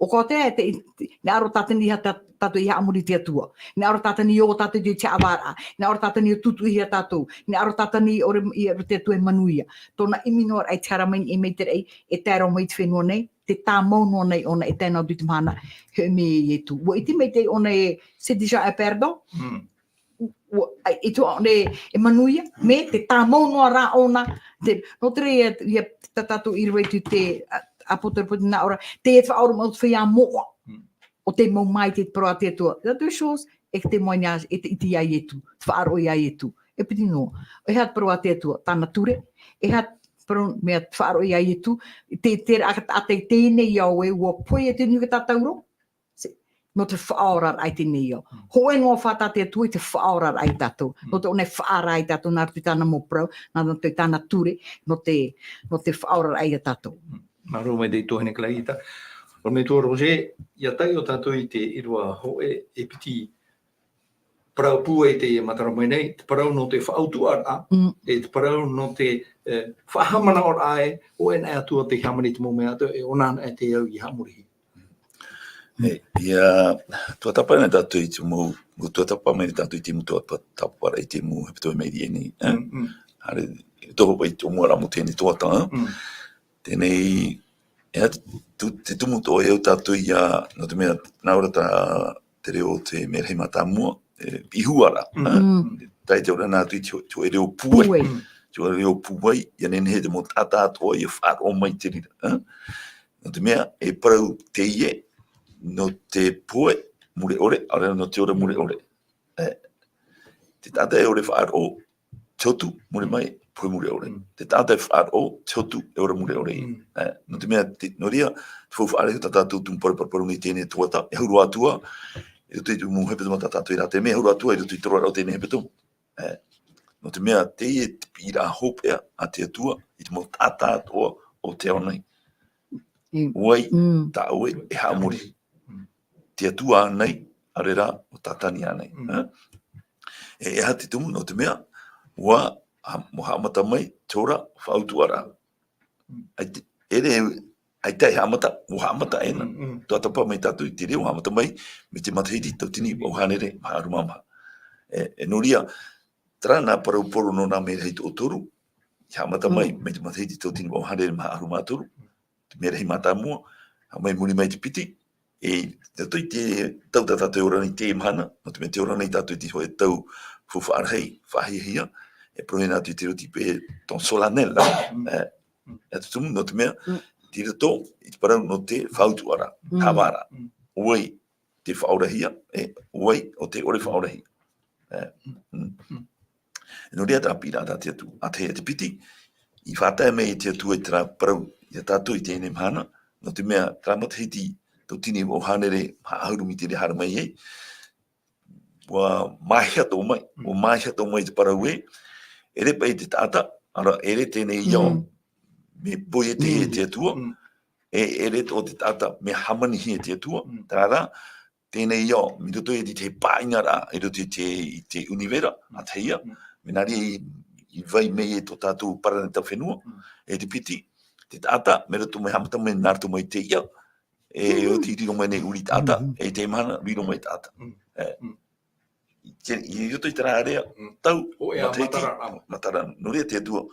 ʻo koe te, te, te, hinaʻaro Tātani ia tā-, tātou i haʻamori i te Atua. Hinaʻaro Tātani ʻo tātou i te haʻavāraʻa. Hinaʻaro Tātani ʻo tūtuʻihia tātou. Hinaʻaro Tātani ʻaore, ʻaore te Atua e manuia. Tōna ʻimi noa raʻa i te haere mai, e mai te raʻi, e tae roa mai i te fenua nei, tē tāmau noa nei ʻōna, e tae noa atu i te mahana, e hoʻi mai ia Ietu. ʻUa ʻite maitaʻi ʻōna ē, c'est déjà un perdant. Mm. ʻUa, ʻaita ʻōna e manuia, mea tē tāmau noa ra ʻōna, te, nō te reira, ia, tā tātou i rave atu i te, a, ʻāpōsetolo Pauro nā ʻō ra, te faʻaoromaʻi o te feiā moʻa, mm, ʻo tē mau maitaʻi i te parau a te Atua. La deux choses, e te témoignage, e te ʻite ia Ietu, te faʻaroʻo ia Ietu. E piti noa, e aha te parau a te Atua, tāna ture, e aha te parau, mea te faʻaroʻo ia Ietu, te, te, a, a, te, teie nei ia ʻoe, ʻua pohe te nuʻu i te tātauro, Se-, nō te faʻaoraraʻa i teie nei ao. Mm. Hōʻē noa fā tā te Atua i te faʻaoraraʻa ia tātou. Mm. Nō te ʻōna e faʻaara ia tātou nā roto i tāna mau parau, nā roto i tāna ture, nō te, nō te faʻaoraraʻa ia tātou. Mm. Māuruuru maitaʻi tuahine Clarita. ʻOia, Metua Roger, ʻia tae ʻo tātou i te ʻīrava hōʻē e piti parau pūai tē matara mai nei, te parau nō te faʻautuʻaraʻa, mm, e te parau nō te, e, faʻahaʻamanaʻoraʻa ē, ʻo ʻoia anaʻe Atua tei hāmani i te mau mea atoʻa, e ʻōna anaʻe te au i haʻamorihia. E, ʻia tuatāpapa nei tātou i te mau, ʻua tuatāpapa mai nei tātou i te mau tuatāpaparaʻa i te mau hepetoma i maʻiri aʻe nei, e? Mm, mm. Haere, e tohu paʻi i te ʻōmuaraʻa mau teie nei tuatāpapa, e? Mm. Teie nei, e, tu-, te tumu atoʻa e au tātou ia, nō te mea, nā ʻō ra tā te reo o te merahi mātāmua, e, piʻi hoʻi ra, mm, e? Tae te ora nā atu i te ho-, te hōʻē reo pūai. Pūai. Mm. Te hōʻē reo pūai, ʻia nehenehe te mau taʻata atoʻa ʻia faʻaroʻo mai i te reira, e? Nō te mea, e parau teie, nō te pohe mure ʻore, ʻaore rā nō te ora mure ʻore. E, te taʻata e ʻore faʻaroʻo, te hotu, mure mai, pohe mure ʻore. Mm. Te taʻata e faʻaroʻo, te hotu, e ora mure ʻore. Mm. E, nō te mea, te, nō reira, te faufaʻa rahi tā tātou tumu parau, parau nei teie nei tuhaʻa, e hau roa atu ā, i roto i te mau hepetoma tā tātou i rātere mai, e hau roa atu ā, i roto i te roaraʻa o teie nei hepetoma. E, nō te mea, teie te piʻiraʻa hopeʻa a te Atua, i te mau taʻata atoʻa o te ao nei. Mm. ʻO vai, mm, tā ʻoe e haʻamori. Mm. Te Atua ānei, ʻaore rā, ʻo Tātani ānei. Mm. E? E aha te tumu, nō te mea, ʻua, ha-, ʻua haʻamata mai te ora faʻautuʻaraʻa. Mm. ʻAita, ʻeʻere, ʻaita e haʻamata, ʻua haʻamata ʻēna. Mm, mm. Tuatāpapa mai tātou i te reo, haʻamata mai, mai te matahiti tauatini vaʻu hānere, maha ʻahuru mā maha. E, e nō reira, terā nā parau poro nō nā merahi toʻotoru, i haʻamata mai, mm, mai te matahiti tauatini vaʻu hānere, maha ʻahuru mā toru, te merahi mātāmua, haʻamata mai i muri mai te piti, e, i roto i te tau tā tātou e ora nei i teie mahana, nō te mea tē ora nei tātou i te hōʻē tau faufaʻa rahi, faʻahiahia, e parauhia atu i te reo tīpē temps solennel, mm, e, e te tumu, nō te mea, mm, tei roto i te parau nō te faʻautuʻaraʻa, mm, haʻavāraʻa. Mm. ʻO vai tē faʻaorahia, e, ʻo vai ʻo tē ʻore faʻaorahia. E, mm. Mm. Nō reira terā piʻiraʻa tā te Atua, ʻa tahi, e te piti, i faʻatae mai e te Atua i terā parau ia tātou i teie nei mahana, nō te mea terā matahiti tauatini vaʻu hānere maha ʻahuru mai te reira haere mai ai, ʻua māʻiha atoʻa mai, mm, ʻua māʻiha atoʻa mai te parau ē, ʻeʻere paʻi te taʻata, ʻaore rā, ʻeʻere teie nei ao, mm, mea pohe te, mm, te Atua, mm, e, ʻeʻere atoʻa te taʻata mea hāmanihia e te Atua, mm, terā rā, teie nei ao, mai roto i te pāʻinaraʻa, i roto i te, i te ʻunivera, mm, ʻa tahi ïa, mm, mea nā reira i, i vai mai ai tō tātou paraneta fenua, mm, e te piti, te taʻata, mai roto mai haʻamata mai nā roto mai i te iʻa, e, mm, ʻo tei riro mai nei ʻuri taʻata, mm, e i teie mahana, riro mai taʻata. Mm. E, mm, i te, i roto i terā area, mm, tau, hōʻē ā matahiti, matara, ā, matara. Nō reira te Atua,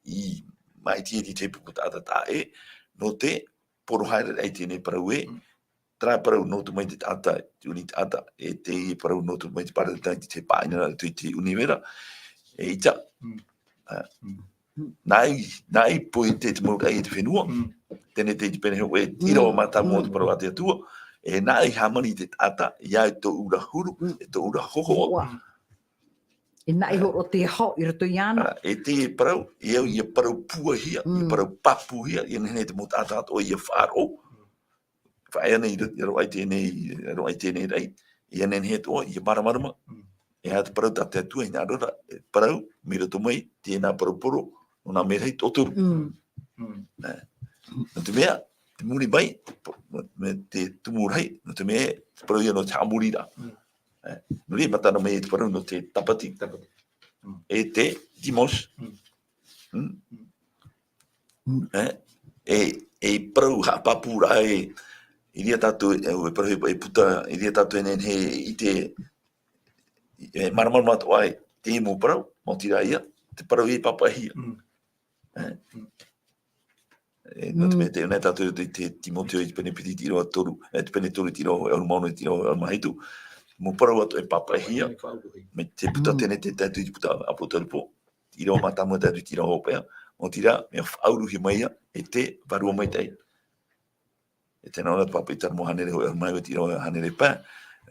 i maʻiti ai te pupu taʻata taʻa ʻē, nō te poro haereraʻa i teie nei parau ē, mm, terā parau nō roto mai te taʻata, te ʻuni taʻata, e te parau nō roto mai te paraneta i te pāʻinaraʻa i te ʻunivera, eʻita. Mm. Ā, mm, nāʻu, nāʻu i pohe te, te mau raʻi e te fenua, mm, teie nei te pene hōʻē, mm, ʻīrava mātāmua o te, mm, parau a te Atua, e nāʻu i hāmani i te taʻata, ʻeiaha tōʻu ra huru, mm, e tōʻu ra hōhoʻa. Hōhoʻa. Mm. E nāʻu i hōroʻa te aho i roto iāna. Ā, e te parau, e au ïa parau pūaihia, ïa, mm, parau pāpūhia, ʻia nehenehe te mau taʻata atoʻa ʻia faʻaroʻo. Mm. Faʻaea nei, i ro-, i roaʻa i teie nei, i roaʻa i teie nei raʻi, ʻia nehenehe atoʻa ʻia māramarama. Mm. E aha te parau tā te Atua, hinaʻaro ra, e parau, mai roto mai, teie nā parau poro, nō nā merahi toʻotoru. Mm. Mm. Ā, nō te mea, te muri mai, te po-, me te tumu rahi, nō te mea, te parau ïa nō te haʻamoriraʻa. Mm. Ā, nō reira, matara mai te parau nō te tāpati. Tāpati. Mm. E te dimanche. Mm. Mm. Mm. Mm. E, e, e parau haʻapāpūraʻa e, i reira tātou, e, e parau e, e puta, i reira tātou e nehenehe e ʻite, e māramarama atoʻa ai te mau parau, maoti rā ïa, te parau e pāpaʻihia. Mm. E. Mm. E, nō te, mm, mea tē ʻō nei tātou i te Timoteo i te pene piti i te ʻīrava toru, e, te pene toru i te ʻīrava ʻahuru mā ono i te ʻīrava ʻahuru mā hitu. Mau parau atoʻa e pāpaʻihia, mai te puta, mm, Tenete tae atu i te puta ʻApotarupo, ʻīrava mātāmua tae atu i te ʻīrava hopeʻa, maoti rā, mea faʻauruhia mai ïa, e te Vārua Maitaʻi. E tē nā ʻō ra te pāpaʻi i te ʻīrava hānere hōʻē ʻahuru mā iva i te ʻīrava hānere pae,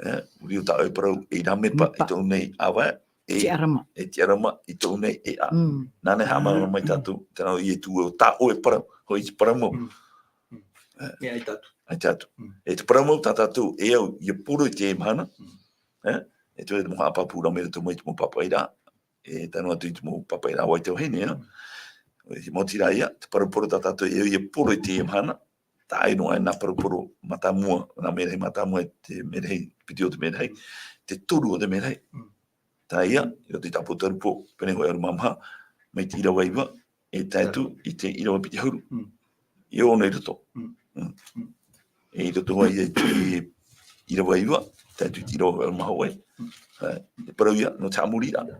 e, ʻua riro tā ʻoe parau, e ʻīrava mepa, mepa, i tōʻu nei ʻāvae, e, tiʻarama, e tiʻarama, i tōʻu nei ʻēʻa. Mm. Nāna e haʻamāramarama mai, mm, tātou, tē nā ʻō ra Ietu ē, tā ʻoe parau, hoʻi te parau mau. Mm. Mm. E. Mea ʻaita atu. ʻAita atu. Mm. E te parau mau tā tātou, e au, ʻia poro i teie mahana. Mm. E, e te mau haʻapāpūraʻa mai roto mai te mau pāpaʻiraʻa. E tae noa atu i te mau pāpaʻiraʻa a te vahine, e. Mm. E, maoti rā ïa, te parau poro tā tātou, e au ʻia poro i teie mahana. Taʻa ʻē noa ā nā parau poro mātāmua, nā merahi mātāmua, te merahi, piti o te merahi, te toru o te merahi. Mm. Teie, i roto i te ʻApotarupo, pene hōʻē ʻahuru mā maha, mai te ʻīrava iva, e tae atu i te ʻīrava piti ʻahuru. Mm. E ono i roto. Mm. Mm. Mm. E i roto ai i te ʻīrava iva, tae atu i te ʻīrava ʻahuru mā hōʻē. Mm. E, te parau ïa, nō te haʻamoriraʻa.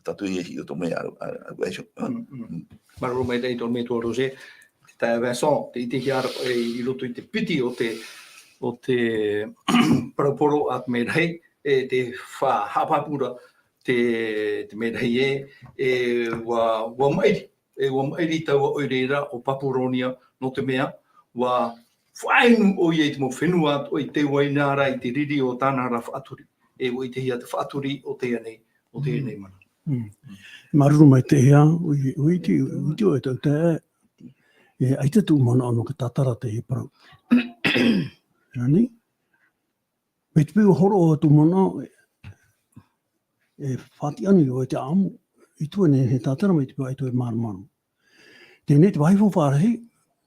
Tātou e hiʻo atu mai ā, ā, ā, ā, ā, mm, mm. Mm. Māuruuru maitaʻi i tō metua Roger, te taeaʻe Vincent, tē ʻitehia ra, e, i roto i te piti o te, o te parau poro a te merahi, e te fa-, haʻapāpūraʻa te, te merahi ē, e ʻua, ʻua maʻiri, e ʻua maʻiri taua ʻoire ra ʻo Papuronia, nō te mea, ʻua faʻainu ʻoia i te mau fenua, ʻo i te uaina ra i te riri o tāna ra faʻaturi. E ʻua ʻitehia te faʻaturi o teie nei, o teie nei mana. Mm. Māuruuru maitaʻi, ʻoia, ʻoia te, ʻoia te, ʻoia te, e, ʻaita tōʻu manaʻo nō te tātara teie parau. Rani? Mai te peu ʻua hōroʻa atu manaʻo, e, e faʻatiʻa ʻana ʻoe i te ʻāʻamu, i tua nei he tātara mai te peu ʻaita e māramarama. Teie nei te vāhi faufaʻa rahi,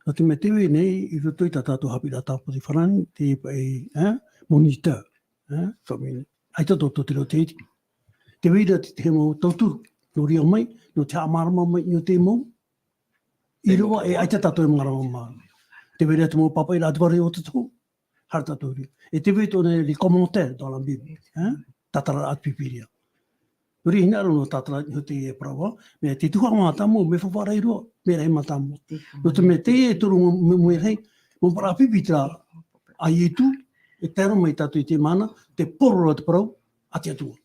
nō te mea tē vai nei i roto i tā tātou haʻapiʻiraʻa tāpati farāni, te paʻi, e, moniteur, e, so mini. ʻAita tō, tō te reo Tahiti. Tē vai ra te, te mau tauturu, nō reira mai, nō te haʻamārama mai, nō te mau, i reira, e, ʻaita tātou e mārama mai. Tē vai ra te mau pāpaʻiraʻa te vare o te tohu, haere tātou i reira. E tē vai tōna les commentaires dans la Bible, hein? Tātara a te Pīpīria. Nō reira, hinaʻaro nō tātara i teie parau, mea te tuhaʻa mātāmua, mea faufaʻa rahi roa, mea rahi mātāmua. Nō te mea teie e toru mau, mau, mea rahi, mau parau pipi terā a Ietu, e tae roa mai tātou i te mana, tē poro ra te parau a te Atua.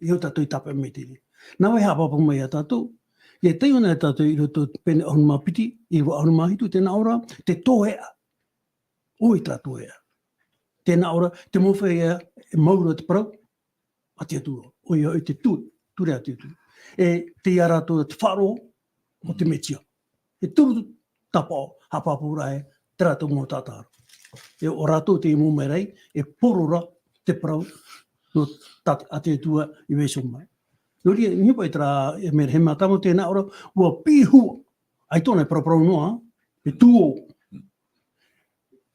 I au tātou i tāpeʻa mai teie. Nā vai haʻapāpū mai ia tātou, ʻia taiʻo na tātou i roto i te pene ʻahuru mā piti, ʻīrava ʻahuru mā hitu, tē nā ʻō ra, te toeʻa. ʻOia terā toeʻa. Tē nā ʻō ra, te mau feiā, e mau ra te parau a te Atua. ʻOia hoʻi te ture, ture a te Atua. E tei ia rātou te faʻaroʻo o te Mesia. E toru tāpaʻo, haʻapāpūraʻa, terā tō mau tātara. E ʻo rātou te mau merahi, e poro ra te parau nō tā, a te Atua i vaiiho mai. Nō reira, i niʻa i terā, e mea rahi mātāmua, tē nā ʻō ra, ʻua piʻi hua. ʻAita tōna e paraparau noa, e tuō.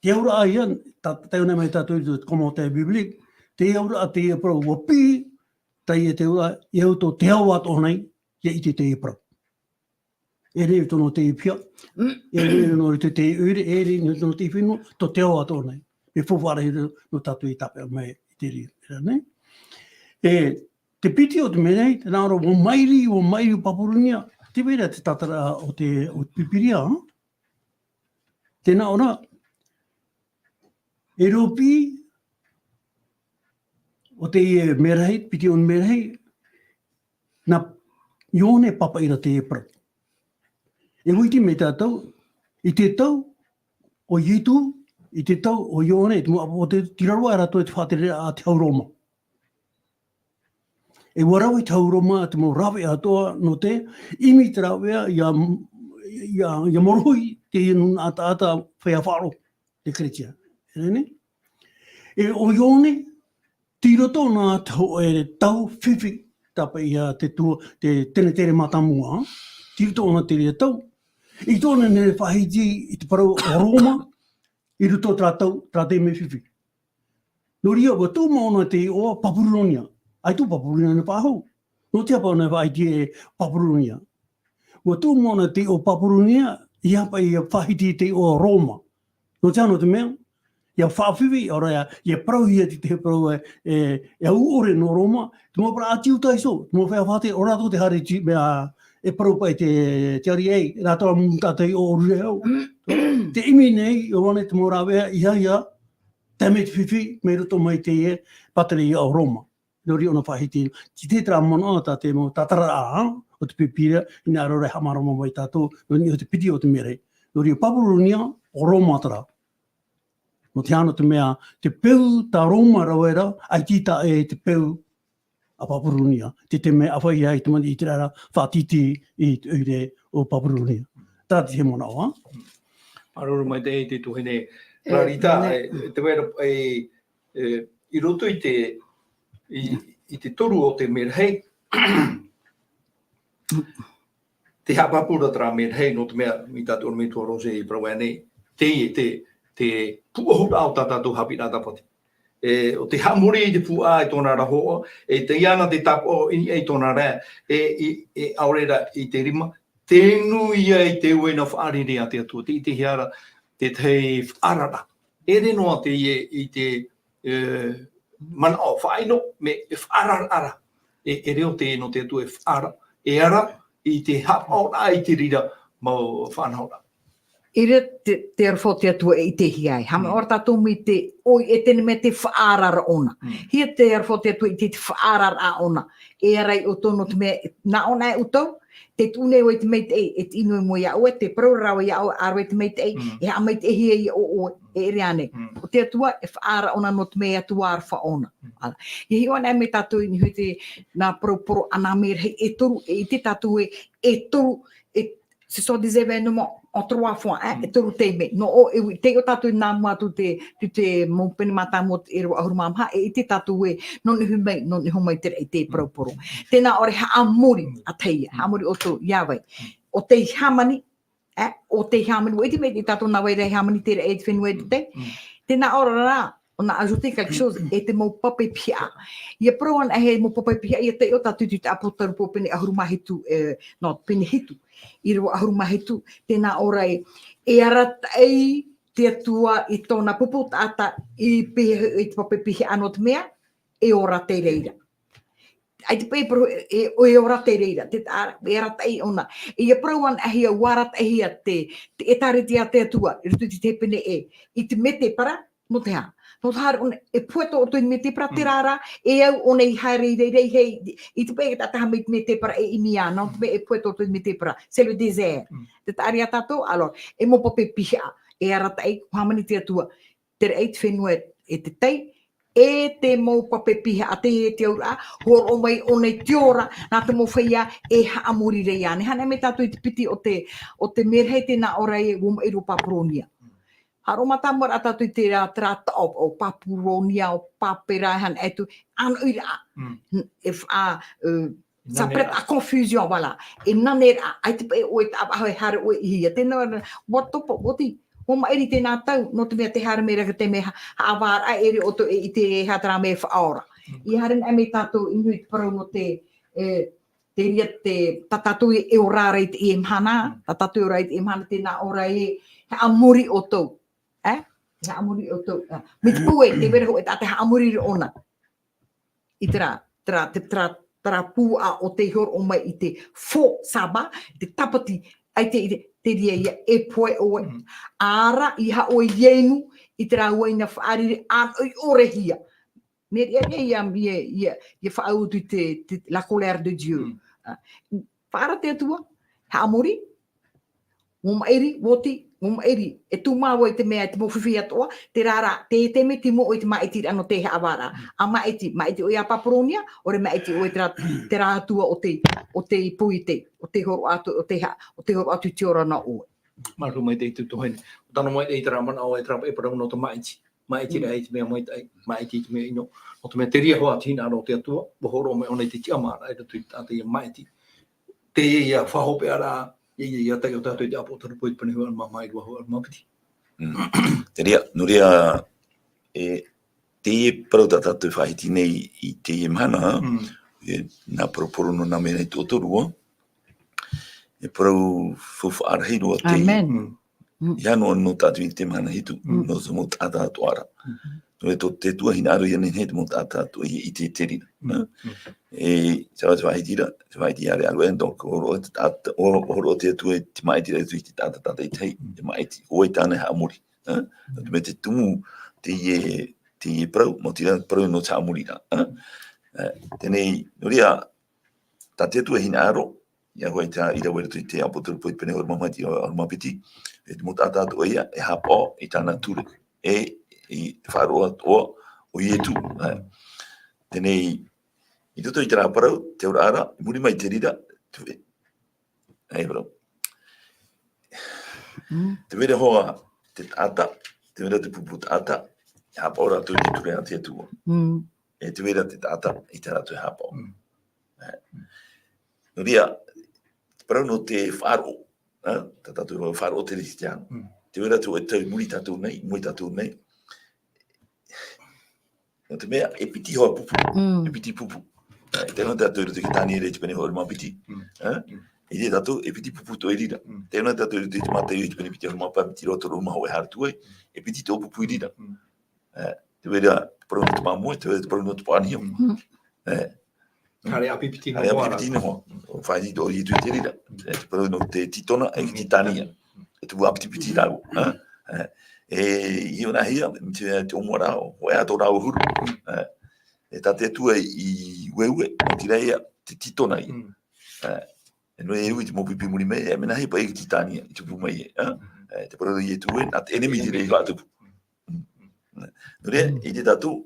Te auraʻa ia, tā, taiʻo na mai tātou i te commentaire biblique, te auraʻa teie parau, ʻua piʻi, teie te auraʻa, i au tō te ao atoʻa nei, ʻia ʻite teie parau. E rave tōna teie piha, e rave nō te, te ʻoire, e rave nō te fenua, tō te ao atoʻa nei. E faufaʻa rahi nō tātou i tāpeʻa mai i te reira, nei. E, te piti o te mea nei, tē nā ʻō ra, ʻua mairi, ʻua mairi Papurunia, tē vai ra te tātara o te, o te Pīpīria, ā? Tē nā ʻō ra, e rōpū, ʻo teie merahi, piti o merahi, nā Ioane pāpaʻi ra teie parau. E ʻua ʻite mai tātou, i te tau o Ietu, i te tau o Ioane, te mau ʻāpōsetolo, tei raro aʻe rātou i te faʻatereraʻa a te hau Roma. E ʻua rave i te hau Roma te mau rāveʻa atoʻa nō te ʻimi te rāveʻa ʻia, ʻia, ʻia morohi teie nūnaʻa taʻata feiā faʻaroʻo, te Keretia. E rā nei? E ʻo Ioane, tei roto na te hōʻē tau fifi, tāpaʻi ia te tua, te tenetere mātāmua, tei roto na te reira tau. I tōna nei faʻahiti i te parau o Roma, i roto terā tau, terā taime fifi. Nō reira, ʻua tuʻu mau ʻōna te iʻoa Papurunia. ʻAita Papurunia nei faʻahou. Nō te aha ʻōna faʻahiti e Papurunia? ʻUa tuʻu mau ʻōna te iʻoa Papurunia, ʻeiaha paʻi ʻia faʻahiti te iʻoa Roma. Nō te aha, nō te mea, ʻia faʻafifi, ʻaore rā, ʻia parauhia te, te parau e, e, e au ʻore nō Roma, te mau parau a te Iuta iho, te mau feiā fātata, ʻo rātou te haere i te mea, e parau paʻi te, te ariʻi, rātou ā mūtaʻa tei ʻōʻoru e au. Te ʻimi nei, ʻo Ioane te mau rāveʻa, ʻeiaha, ʻeiaha, tae mai te fifi, mai roto mai teie pātereia o Roma. Nō reira ʻōna faʻahiti, tē vai terā manaʻo tā te mau tātararaʻa, ā, o te Pīpīria, hinaʻaro ra e haʻamārama mai tātou, nō niʻa i te piti o te merahi. Nō reira Papurunia, ʻo Roma terā. Nō te aha, nō te mea, te peu tā Roma rave ra, ʻaita e taʻa te peu a Papurunia. Te, te mea ʻāfaʻi ai te mani ʻĪteraʻera, faʻatītī i te ʻoire o Papurunia. Terā te manaʻo, ā? Māuruuru maitaʻi te tuahine. E, Rarita, e, e, te mea, e, e, i roto i te, i, i te toru o te merahi, te haʻapāpū ra terā merahi, nō te mea, mai tā te ʻorometua Roger i parau nei, te, te, te pūʻohuraʻa o tā tātou haʻapiʻiraʻa tāpati. E, ʻo te haʻamori i te pūʻohuraʻa i tōna ra hōʻē, e tei ana te tāpaʻo i niʻa i tōna ra, e, i, e ʻaore rā i te rima, tē nui ai te uaina fārereiraʻa a te Atua, tē ʻitehia ra, tētahi faʻaararaʻa. ʻEʻere noa teie i te, e, manaʻo faʻaʻino, mea e faʻaararaʻa ra. E, e reo teie nō te Atua e faʻaara, e ara i te haʻapaʻoraʻa i te reira mau faʻanahoraʻa. ʻEʻere te, te aroha o te Atua e ʻitehia ai. Haʻamanaʻo ra tātou mai te, ʻoia, e teie nei mea te faʻaararaʻa ʻōna. Mm. Hia te aroha o te Atua i te, te faʻaararaʻa ʻōna. E ara ia ʻoutou nō te mea, nā ʻōna e ʻoutou, te tuʻu nei ʻoe i te maitaʻi, e tiʻi noa i mua iā ʻoe, te parau ra ʻoe iā ʻoe, ʻa ʻoe i te maitaʻi, Mm. e haʻamaitaʻihia ia ʻo ʻoe, e ʻere ānei. Mm. ʻO te Atua, e faʻaara ʻōna nō te mea e Atua aroha ʻōna. Mm. ʻĀ, ʻia hiʻo anaʻe mai tātou i niʻa i te, nā parau poro a nā merahi e toru, e ʻite tātou ē, e toru, e, ce sont des événements en trois fois, ē, Mm. e toru taime. Nō ʻō, e ui, tei ʻō tātou nā mua atu te, te, te mau pene mātāmua e rua ʻahuru mā maha, e ʻite tātou ē, nō niʻa iho mai, nō niʻa iho mai te raʻi te Mm. parau poro. Tēnā ʻoe e haʻamori, Mm. ʻa tahi, Mm. haʻamori ʻoutou, iā vai. Mm. ʻO tei hāmani, ē, ʻo tei hāmani, ʻua ʻite mai tātou nā vai ra e hāmani te raʻi e te fenua e te tai. Mm. Tēnā ʻoe rā, on a ajouté quelque chose, e te mau pape pihaʻa. ʻIa parau anaʻe e mau pape pihaʻa, ʻia taiʻo tātou i te ʻĀpōtarupo pene ʻahuru mā hitu, e, nō, pene hitu, ʻīrava ʻahuru mā hitu, tēnā ʻoe e, e arataʻi te Atua i tōna pupu taʻata i pēhea i te pape pihaʻa nō te mea, e ora te reira. ʻAita paʻi e parau, e, e, e ora te reira, te ta-, e arataʻi ʻōna. ʻIa parau anaʻe ʻua arataʻihia te, te ʻĒtārētia a te Atua, i roto i te hepene E, i te mētēpara, nō te aha? Nō te haere ʻōna, e pohe atoʻa ʻoutou i te mētēpara, Mm. terā rā, e au ʻōna i haere i reira, i hei, i te paʻi e taʻa taha mai te mētēpara e ʻimi iāna, nō te mea e pohe atoʻa ʻoutou i te mētēpara, c'est le désert. Mm. Tē taʻa ra ia tātou, alors, e mau pape pihaʻa, e arataʻi, hāmani te Atua, te raʻi, te fenua e te tai, e te mau pape pihaʻa, teie te auraʻa, hōroʻa mai ʻōna i te ora, nā te mau feiā, e haʻamori ra iāna. Haere mai tātou i te piti o te, o te merahi tēnā ʻoe e, ʻua maʻiri ʻo Papuronia. Haere mātāmua ra tātou i terā, terā taʻo, ʻo Papuronia, ʻo Pāpera, haere atu, ʻānoʻiraʻa. Mm. E fa-, e, ça Nane prête ra. à confusion, voilà. E nane ra, ʻaita paʻi ʻoe e taʻa faʻahou e haere ʻoe i hea. Tēnā, ʻua topa, ʻua ti, ʻua maʻiri tēnā tau, nō te mea tē haere mai ra te mea ha-, haʻavāraʻa, e ʻere ʻoutou e ʻite e aha terā mea e faʻaora. Mm. ʻIa haere anaʻe mai tātou i niʻa i te parau nō te, e, te reira te, tā tātou e ora ra i teie mahana, Mm. tā tātou e ora i teie mahana, tēnā ʻoe e haʻamori ʻoutou. E? E haʻamori ʻoutou. E. Mai te peu ē, tē vai ra hōʻē taʻata e haʻamori ra ʻōna. I terā, terā, te, terā, terā pū ā ʻo tei hōroʻa mai i te faux sabbat, te tāpati, ʻaita i te, te reira ia e pohe ʻoe. Mm. ʻAore, ʻeiaha ʻoe i inu i terā uaina fārereiraʻa ʻānoʻi ʻore hia. Mea riʻariʻa ia, ia, ia, ia faʻaoti te, te, la colère de Dieu. Mm. A, faʻaara te Atua, haʻamori, ʻua maʻiri, ʻua ti, ʻua maʻiri, e tūmā vau i te mea, e te mau fifi atoʻa, terā rā, te, te mea te mau ʻoe i te māʻitiraʻa nō te haʻavāraʻa. Mm. A māʻiti, māʻiti ʻoe iā Papuronia, ʻaore māʻiti ʻoe terā, terā Atua ʻo te, ʻo te poiete, ʻo tē hōroʻa atu, ʻo tē ha-, ʻo tē hōroʻa atu i te ora nō ʻoe. Māuruuru maitaʻi te tuahine. ʻUa tano mai i terā manaʻo, e terā, e parau nō te māʻiti. Māʻiti Mm. rā i te mea maitaʻi, māʻiti i te mea ʻino. Nō te mea te reira hoʻi te hinaʻaro o te Atua, ʻua hōroʻa mai ʻōna i te tiʻamāraʻa, i roto i te taʻata ia māʻiti. Teie ia faʻahopeʻa ra, ia, ia, ia taiʻo tātou i te ʻĀpōtarupo i te pene hōʻē ʻahuru mā maha, ʻīrava hōʻē ʻahuru mā piti. Mm. Te reira, nō reira, e, teie parau tā tātou e faʻahiti nei i teie mahana, Mm. e, nā parau poro nō nā merahi e toru ā, e parau faufaʻa rahi roa teie. Amen. Mm. Mm. ʻIa noa nō tātou i te mahana hitu, Mm. nō te mau taʻata atoʻa ra. Mm. Nō reira tō te Atua hinaʻaro ia nehenehe te mau taʻata atoʻa ia ʻite i te reira. Mm. Mm. E, tā te faʻahiti ra, te faʻahiti ʻāreʻa roa, donc, hōroʻa te taʻata, hō-, hōroʻa te Atua i te māʻitiraʻa i te taʻata tātaʻitahi, Mm. te māʻiti, ʻo vai tāna e haʻamori. Ā? Nō te mea te tumu, teie, teie parau, maoti rā parau nō te haʻamori ra. Ā? Ā, teie nei, nō reira, tā te Atua e hinaʻaro, ʻia hoʻi tā ʻīrava i roto i te ʻĀpōtarupo i te pene hōʻē ʻahuru mā maha, ʻīrava hōʻē ʻahuru mā piti, e te mau taʻata atoʻa ia, e haʻapaʻo i tāna ture. E, i te faʻaroʻo atoʻa o Ietu. Ā. Teie nei, i roto i terā parau, te auraʻa ra, i muri mai i te reira, te, ʻaita e parau. Mm. Tē vai ra hoʻi te taʻata, tē vai ra te pupu taʻata, e haʻapaʻo rātou i te ture a te Atua. Mm. E tē vai ra te taʻata, ʻaita rātou e haʻapaʻo. Mm. Ā. Nō reira, te parau nō te faʻaroʻo, ā, tā tātou faʻaroʻo teretitiano. Mm. Tē vai ra te hōʻē tau i muri iā tātou nei, i mua iā tātou nei. Nō te mea, e piti hoʻi pupu, Mm. e piti pupu. Ā, tē nā tātou i roto i te Taniera i te pene hōʻē ʻahuru mā piti. Mm. Ā? Mm. E ʻite tātou, e piti pupu atoʻa i reira. Mm. Tē nā tātou i roto i te Mātaio i te pene piti ʻahuru mā pae, piti ʻīrava toru ʻahuru mā hōʻē haere atu ai, e piti atoʻa pupu i reira. Mm. Ā, tē vai ra te parau nō te māmoe, tē vai ra te parau nō te pāniho. Mm. Ā. Haere ʻāpitipiti Haere noa ʻāpitipiti ra. noa. ʻUa faʻaʻite ʻo Ietu i te reira. Ā, te parau nō te titona, e Mm. titania. E tupu ʻāpitipiti rāua. Ā? Ā, e, i ʻō nā hia, te, te ʻōmuaraʻa, ʻo, ʻoia tō rāua huru. Ā? E tā te Atua i ueue, maoti rā ia, te titona ia. Mm. Ā? E nō e ui te mau pipi muri mai, e mea nā hea paʻi i te Titania, i tupu mai e, ā? E, te parau Ietu ē, nā te ʻenemi te reira i faʻatupu. Mm. Nō reira, i te tātou,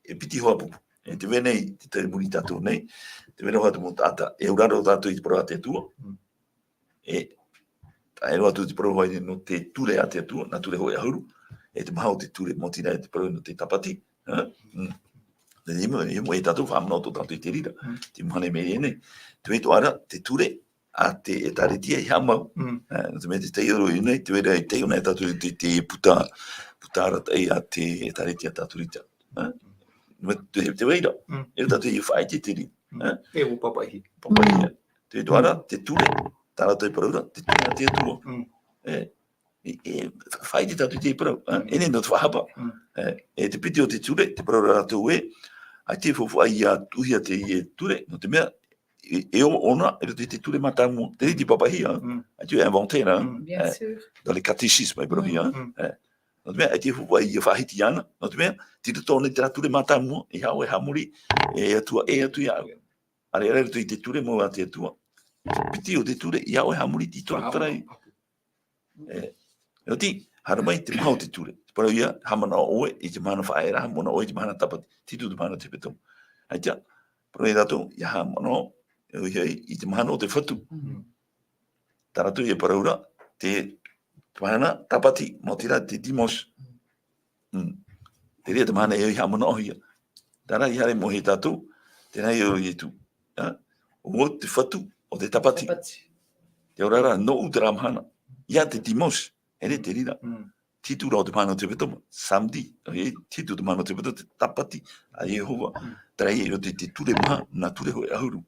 e piti hoa pupu. E te vai nei, te tae muri tātou nei, te vai nei hoʻi te mau taʻata, e auraro tātou i te parau a te Atua. Mm. E, tae roa atu te parau hoʻi nō te ture a te Atua, nā ture hōʻē ʻahuru, e te maha o te ture, maoti rā e te parau nō te tāpati, ā? Mm. Te imo, imo e tātou faʻamanaʻo tō tātou i te reira, Mm. te mahana i maʻiri nei. Te vai atoʻa ra, te ture, a te ʻĒtārētia i haʻamau. Mm. Ā, nō te mea te taiʻo roa nei, te vai ra i taiʻo nei tātou te, te puta, puta arataʻi a te ʻĒtārētia Tātorita. Ā? Nō te, te vai ra, Mm. e tātou i faʻaʻite te reira. Mm. Ā? E ʻua pāpaʻihia. Pāpaʻihia. Mm. Te vai atoʻa ra, te ture, tā rātou e parau ra, te ture a te Atua. Mm. E, e, e, faʻaʻite tātou i te parau, ā? Mm. E nehenehe nō te faʻahapa. Mm. E, e te piti o te ture, te parau ra rātou ē, ʻaita e faufaʻa ʻia tuʻuhia teie ture, nō te mea, e, e ō ʻōna, i roto i te ture mātāmua. Te reira i pāpaʻihia, Mm. ʻaita e inventé ra, Mm. Bien ā, sûr. dans les catéchismes, e parauhia, Mm, mm. ā. Nō te mea, ʻaita e faufaʻa ʻia faʻahiti iāna, nō te mea, tei roto ʻōna i terā ture mātāmua, e haʻamori, e Atua, e atu iāʻu. ʻĀreʻa rā i roto i te ture mau a te Atua. Piti o te ture, e haʻamori te Atua Faʻahapa. Tarai. E, ʻoia, haere mai te maha o te ture. Te parau ïa, haʻamanaʻo ʻoe i te mahana faʻaea ra, haʻamanaʻo ʻoe i te mahana tāpati. Te hitu o te mahana o te hepetoma. ʻAita, parau ia rātou, ʻia haʻamanaʻo, e, i, i te mahana o te fatu. Mm. Tā rātou e parau ra, te, te mahana tāpati, maoti rā te dimanche. Mm. Terā te mahana e haʻamanaʻohia. Terā i haere mai e tātou, terā ïa ʻo Ietu. Ā? ʻO te fatu, ʻo te tāpati. Tāpati. Te auraʻa ra, nō ʻō terā mahana. ʻIa te dimanche, e rē te reira. Mm. Te hitu ra o te mahana o te hepetoma, samedi. E, te hitu o te mahana o te hepetoma, te tāpati a Iehova. Mm. Terā ïa i roto i te ture maha, nā ture hōʻē ʻahuru.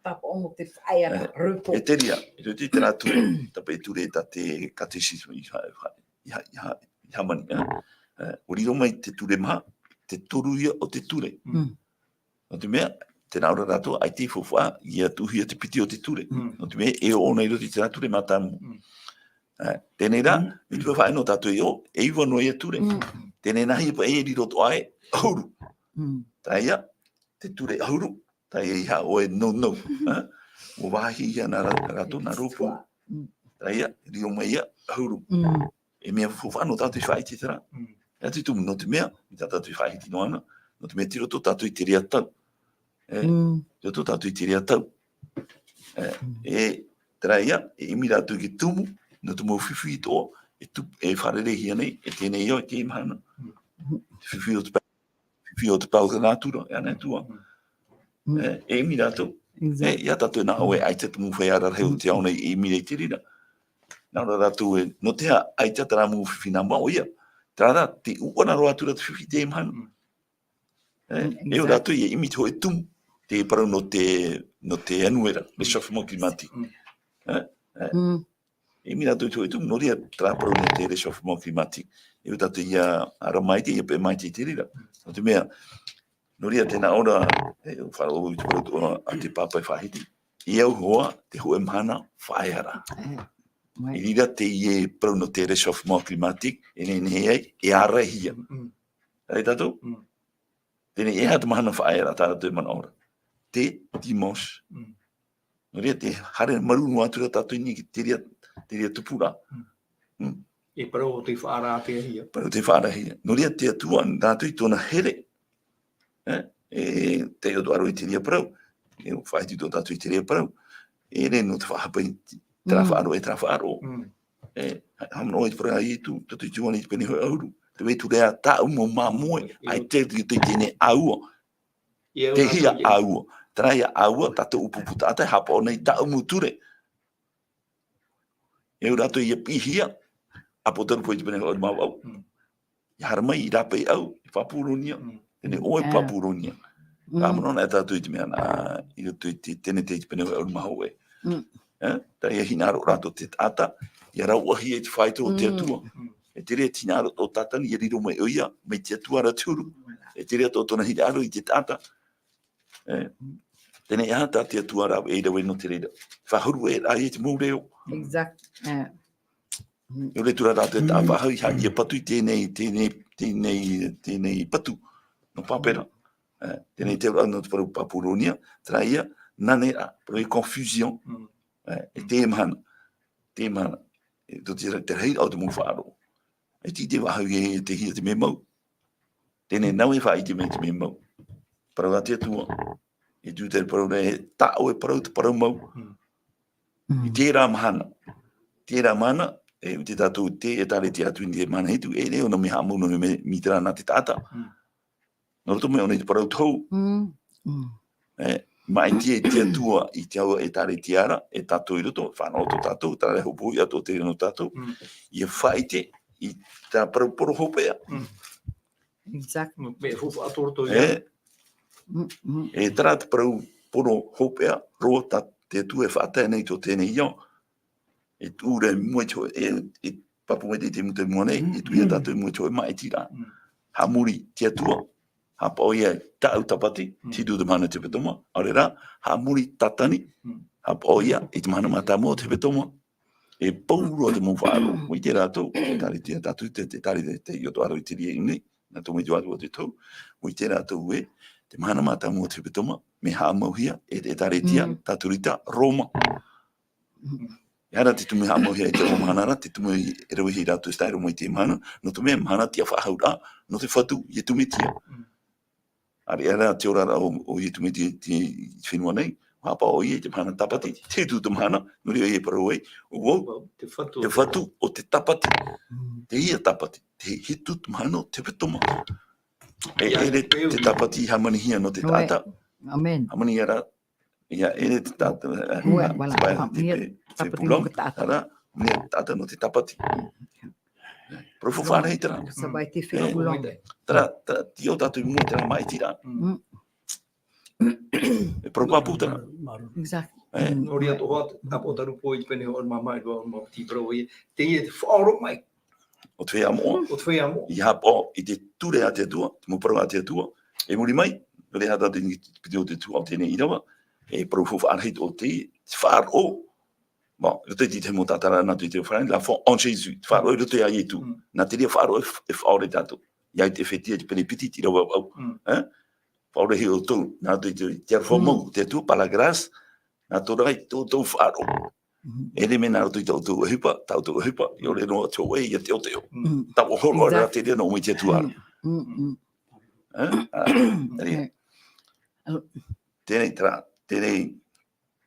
Tāpaʻo nō te faʻaea ra, E, repos. E terā, i roto i terā ture, tāpaʻo i ture tā te catéchisme i ha-, ha-, i ha-, i ha-, i hāmani, ā? Ā, ʻua riro mai te ture maha, te toru ïa o te ture. Mm. Nō te mea, tē nā ʻō ra rātou, ʻaita e faufaʻa ʻia tuʻuhia te piti o te ture. Mm. Nō te mea, e ʻō ʻōna i roto i terā ture mātāmua. Mm. Ā, teie rā, Mm. i te faʻaea nō tātou e ʻō, e iva noa ïa ture. Mm. Teie nā hea paʻi e riro atoʻa e ʻahuru. Mm. Terā ïa, te ture ʻahuru, terā ïa i haʻo e nounou, ā? ʻUa vāhihia nā rā-, rātou nā rōpū. Mm. Terā ïa, riro mai ïa, ʻahuru. Mm. E mea faufaʻa nō tātou e faʻaʻite terā. Mm. E atu i tumu, nō te mea, i tā tātou e faʻahiti noa na, nō te mea tei roto tātou i te reira tau. E, Mm. tei roto tātou i te reira tau. E, Mm. e, terā ïa, e ʻimi rātou i te tumu, nō te mau fifi atoʻa, e tup-, e fārereihia nei, e teie nei ïa, i teie mahana. Mm. Te fifi o te pa-, fifi o te pae o te nātura, e ana e tua. Mm. E, e ʻimi rātou. Exact. E, ʻia tātou nā ʻō e ʻaita te mau feiā rarahi o te ao nei e ʻimi nei i te reira. Nā ʻō ra rātou e, nō te aha ʻaita terā mau fifi nā mua ʻoia. Terā rā, tē ʻuʻana roa atu ra te fifi i teie mahana. Mm. E, Mm, e ʻo exact. rātou e ʻimi i te hōʻē tumu, te parau nō te, nō te anuera, réchauffement climatique. Mm. E, e. Mm. E ʻimi rātou i te hōʻē tumu, nō reira terā parau nō te réchauffement climatique. E ʻo tātou ʻia ara maitaʻi, ʻia peʻe maitaʻi i te reira. Nō te mea, nō reira tē nā ʻō ra, e, faʻaroʻo i te parau atoʻa a te pāpā e faʻahiti. E au hoʻi te hōʻē mahana faʻaea ra. E, right. I reira teie parau nō te réchauffement climatique, e nehenehe ai, e āraihia. Mm. Terā tātou? Mm. Teie nei, e aha te mahana faʻaea ra, tā rātou e manaʻo ra? Te dimanche. Mm. Nō reira, tē haere marū noa atu ra tātou i niʻa i te reira, te reira tupuraʻa. Mm. Mm. E parau ʻo tei faʻaarahia. Parau tei faʻaarahia. Nō reira, te Atua, nā roto i tōna here. E, e, tei roto ʻāroʻa i te reira parau. E faʻahiti tō tātou i te reira parau. E rē nō te faʻahapa i te, terā Mm. faʻaroʻo, e terā faʻaroʻo. Mm. E, ha-, haʻamanaʻo i te parau a Ietu, tātou i te Ioane i te pene hōʻē ʻahuru. Tē vai atu ra tāʻu mau māmoe, E, ʻaita i te, te, teie nei ʻāua. E au Tē rātou hia i ʻāua. Terā ïa ʻāua, tātou ʻupuʻupu taʻata, e haʻapaʻo nei tāʻu mau ture. E au rātou ʻia piʻihia, ʻApotarupo i te pene hōʻē ʻahuru mā vaʻu. Mm. ʻIa haere mai i rāpae ʻau, i Papuronia. Mm. Teie nei ʻoe Mm. Papuronia. Mm. Faʻamanaʻo na tātou i te mea nā, i roto i te Tenete i te pene hōʻē ʻahuru mā hōʻē. Mm. E, terā ïa hinaʻaro ra tō te taʻata, ʻia rauʻahia i te faito o te Mm. Atua. Mm. E te reira te hinaʻaro o Tātani, ʻia riro mai ʻoia, mai te Atua ra te huru. E te reira tō tōna hinaʻaro i te taʻata. E, teie nei aha tā te Atua rave, e rave nō te reira. Faʻahuru e rā i te mau reo. Exact. E. Mm. E ʻore atu ra rātou e Mm. tāpaʻo, ʻia, ʻia patu i teie nei, teie nei, teie nei, teie nei patu. Nō Pāpera. E, teie nei te auraʻa nō te parau Papuronia, terā ïa, naneraʻa, parau confusion. Mm. E, e te mahana, te mahana, e tō te, te rahi o te mau faʻaroʻo. E tī te vāhau e te hia te mea mau. Tēnei nau e faʻaʻite mai te mea mau. Parau a te Atua. E tū te parau nei, e tāʻoe parau te parau mau. Mm. I tērā mahana. Tērā mahana, e, te tātou te, e tāretia atu i te mahana hitu, e reo nō mea haʻamau nō mea, mea tērā nā te taʻata. Mm. Nō roto mai ʻōna i te parau tohu. Mm. Mm. E, maʻiti e te Atua i te au e tāretia ra, e tātou i roto, fānaʻo tō tātou, tārehu pū i a tō te reo nō tātou. Mm. Ia faʻaʻite, i tā parau poro hopeʻa. Mm. Exact. Mm, me hofa atu roto ia. E. Mm, mm. E terā te parau poro hopeʻa, roa tā te Atua e faʻatae nei tō tēnei ao. E tū ra i mua i te ho-, e, e pāpū mai te, te muta i mua nei, e tū ia tātou i mua i te hōʻē maʻiti ra. Mm. Haʻamori te Atua, haʻapaʻo ia i tāʻu tāpati, Mm. te hitu te mahana te hepetoma, ʻaore rā, haʻamori Tātani, Mm. haʻapaʻo ia i te mahana mātāmua o te hepetoma. E pauroa te mau faʻaroʻo, ʻua ʻite rātou, e tāretia tātou te, te tāretia te ioto aro i te rie nei, nā tō mai te vārua te tau, ʻua ʻite rātou ē, te mahana mātāmua o te hepetoma, mea haʻamauhia, e, e tāretia, Mm. tātou rita, Roma. Mm. E ara te tumu haʻamauhia i te mau mahana ra, te tumu e rave hia rātou e tae roa mai i te mahana, nō te mea mahana tiʻa faʻahou ra, nō te Fatu, Iesu Mesia. Mm. ʻAreʻa rā te oraraʻa o, o Iesu Mesia i te, i te fenua nei, haʻapaʻo ʻoia i te mahana tāpati, te hitu te mahana, nō reira e parau ai, ʻo vau, Vau, te Fatu. te Fatu o te tāpati. Mm. Te ia tāpati, te hitu te mahana o te hepetoma. E, Ia, ʻere te, te tāpati i hāmanihia nō te Oi. taʻata. Amen. Hāmanihia rā, ia, ʻere te tāta, e, Oi, e, voilà. te pae, Ha, te ia pe, te tāpati pulong, nō te taʻata. Ara, mea taʻata nō te tāpati. Parau faʻaroʻo terā. Ça va être fait E, pulong. terā, terā, tei ʻō tātou i mua terā maʻiti ra. Mm. Mm. E parau pāpū terā. Exact. E. Mm. Nō reira tō hoa, ʻāpōtarupo i te pene hoʻo mā, mā, mā, mā, te parau ē. Teie te faʻaroʻo mai. O te feiā moʻa. O te feiā moʻa. I haʻapaʻo i te ture a te Atua, te mau parau a te Atua. E muri mai, nō reira tātou i te piti o te Atua o tēnei ʻīrava. E parau faʻaroʻo rahi o te, te faʻaroʻo. Bon, i roto i te mau tātararaʻa nā te Farangi, la foi en Jésus. Te faʻaroʻo i roto iā Iesu. Mm. Nā te reira faʻaroʻo e f-, e faʻaʻore tātou. Ia i te feti, i te pene piti, te ʻīrava au. Mm. Eh? Faʻaʻore hia ʻoutou, nā roto i te, te aroha Mm. mau, te Atua, par la grâce, nā tō rātou, tō, tō faʻaroʻo. Mm. E rima nā roto i tō ʻoutou ʻohipa, tā ʻoutou ʻohipa, ʻia ʻore noa te hōʻē, ʻia teʻoteʻo. Mm. Taua hōroʻa rā Exact. te reira nō ʻō mai te Atua. Mm, mm, mm. Eh? Ah, terā. Mm. Tēnei, terā, tēnei,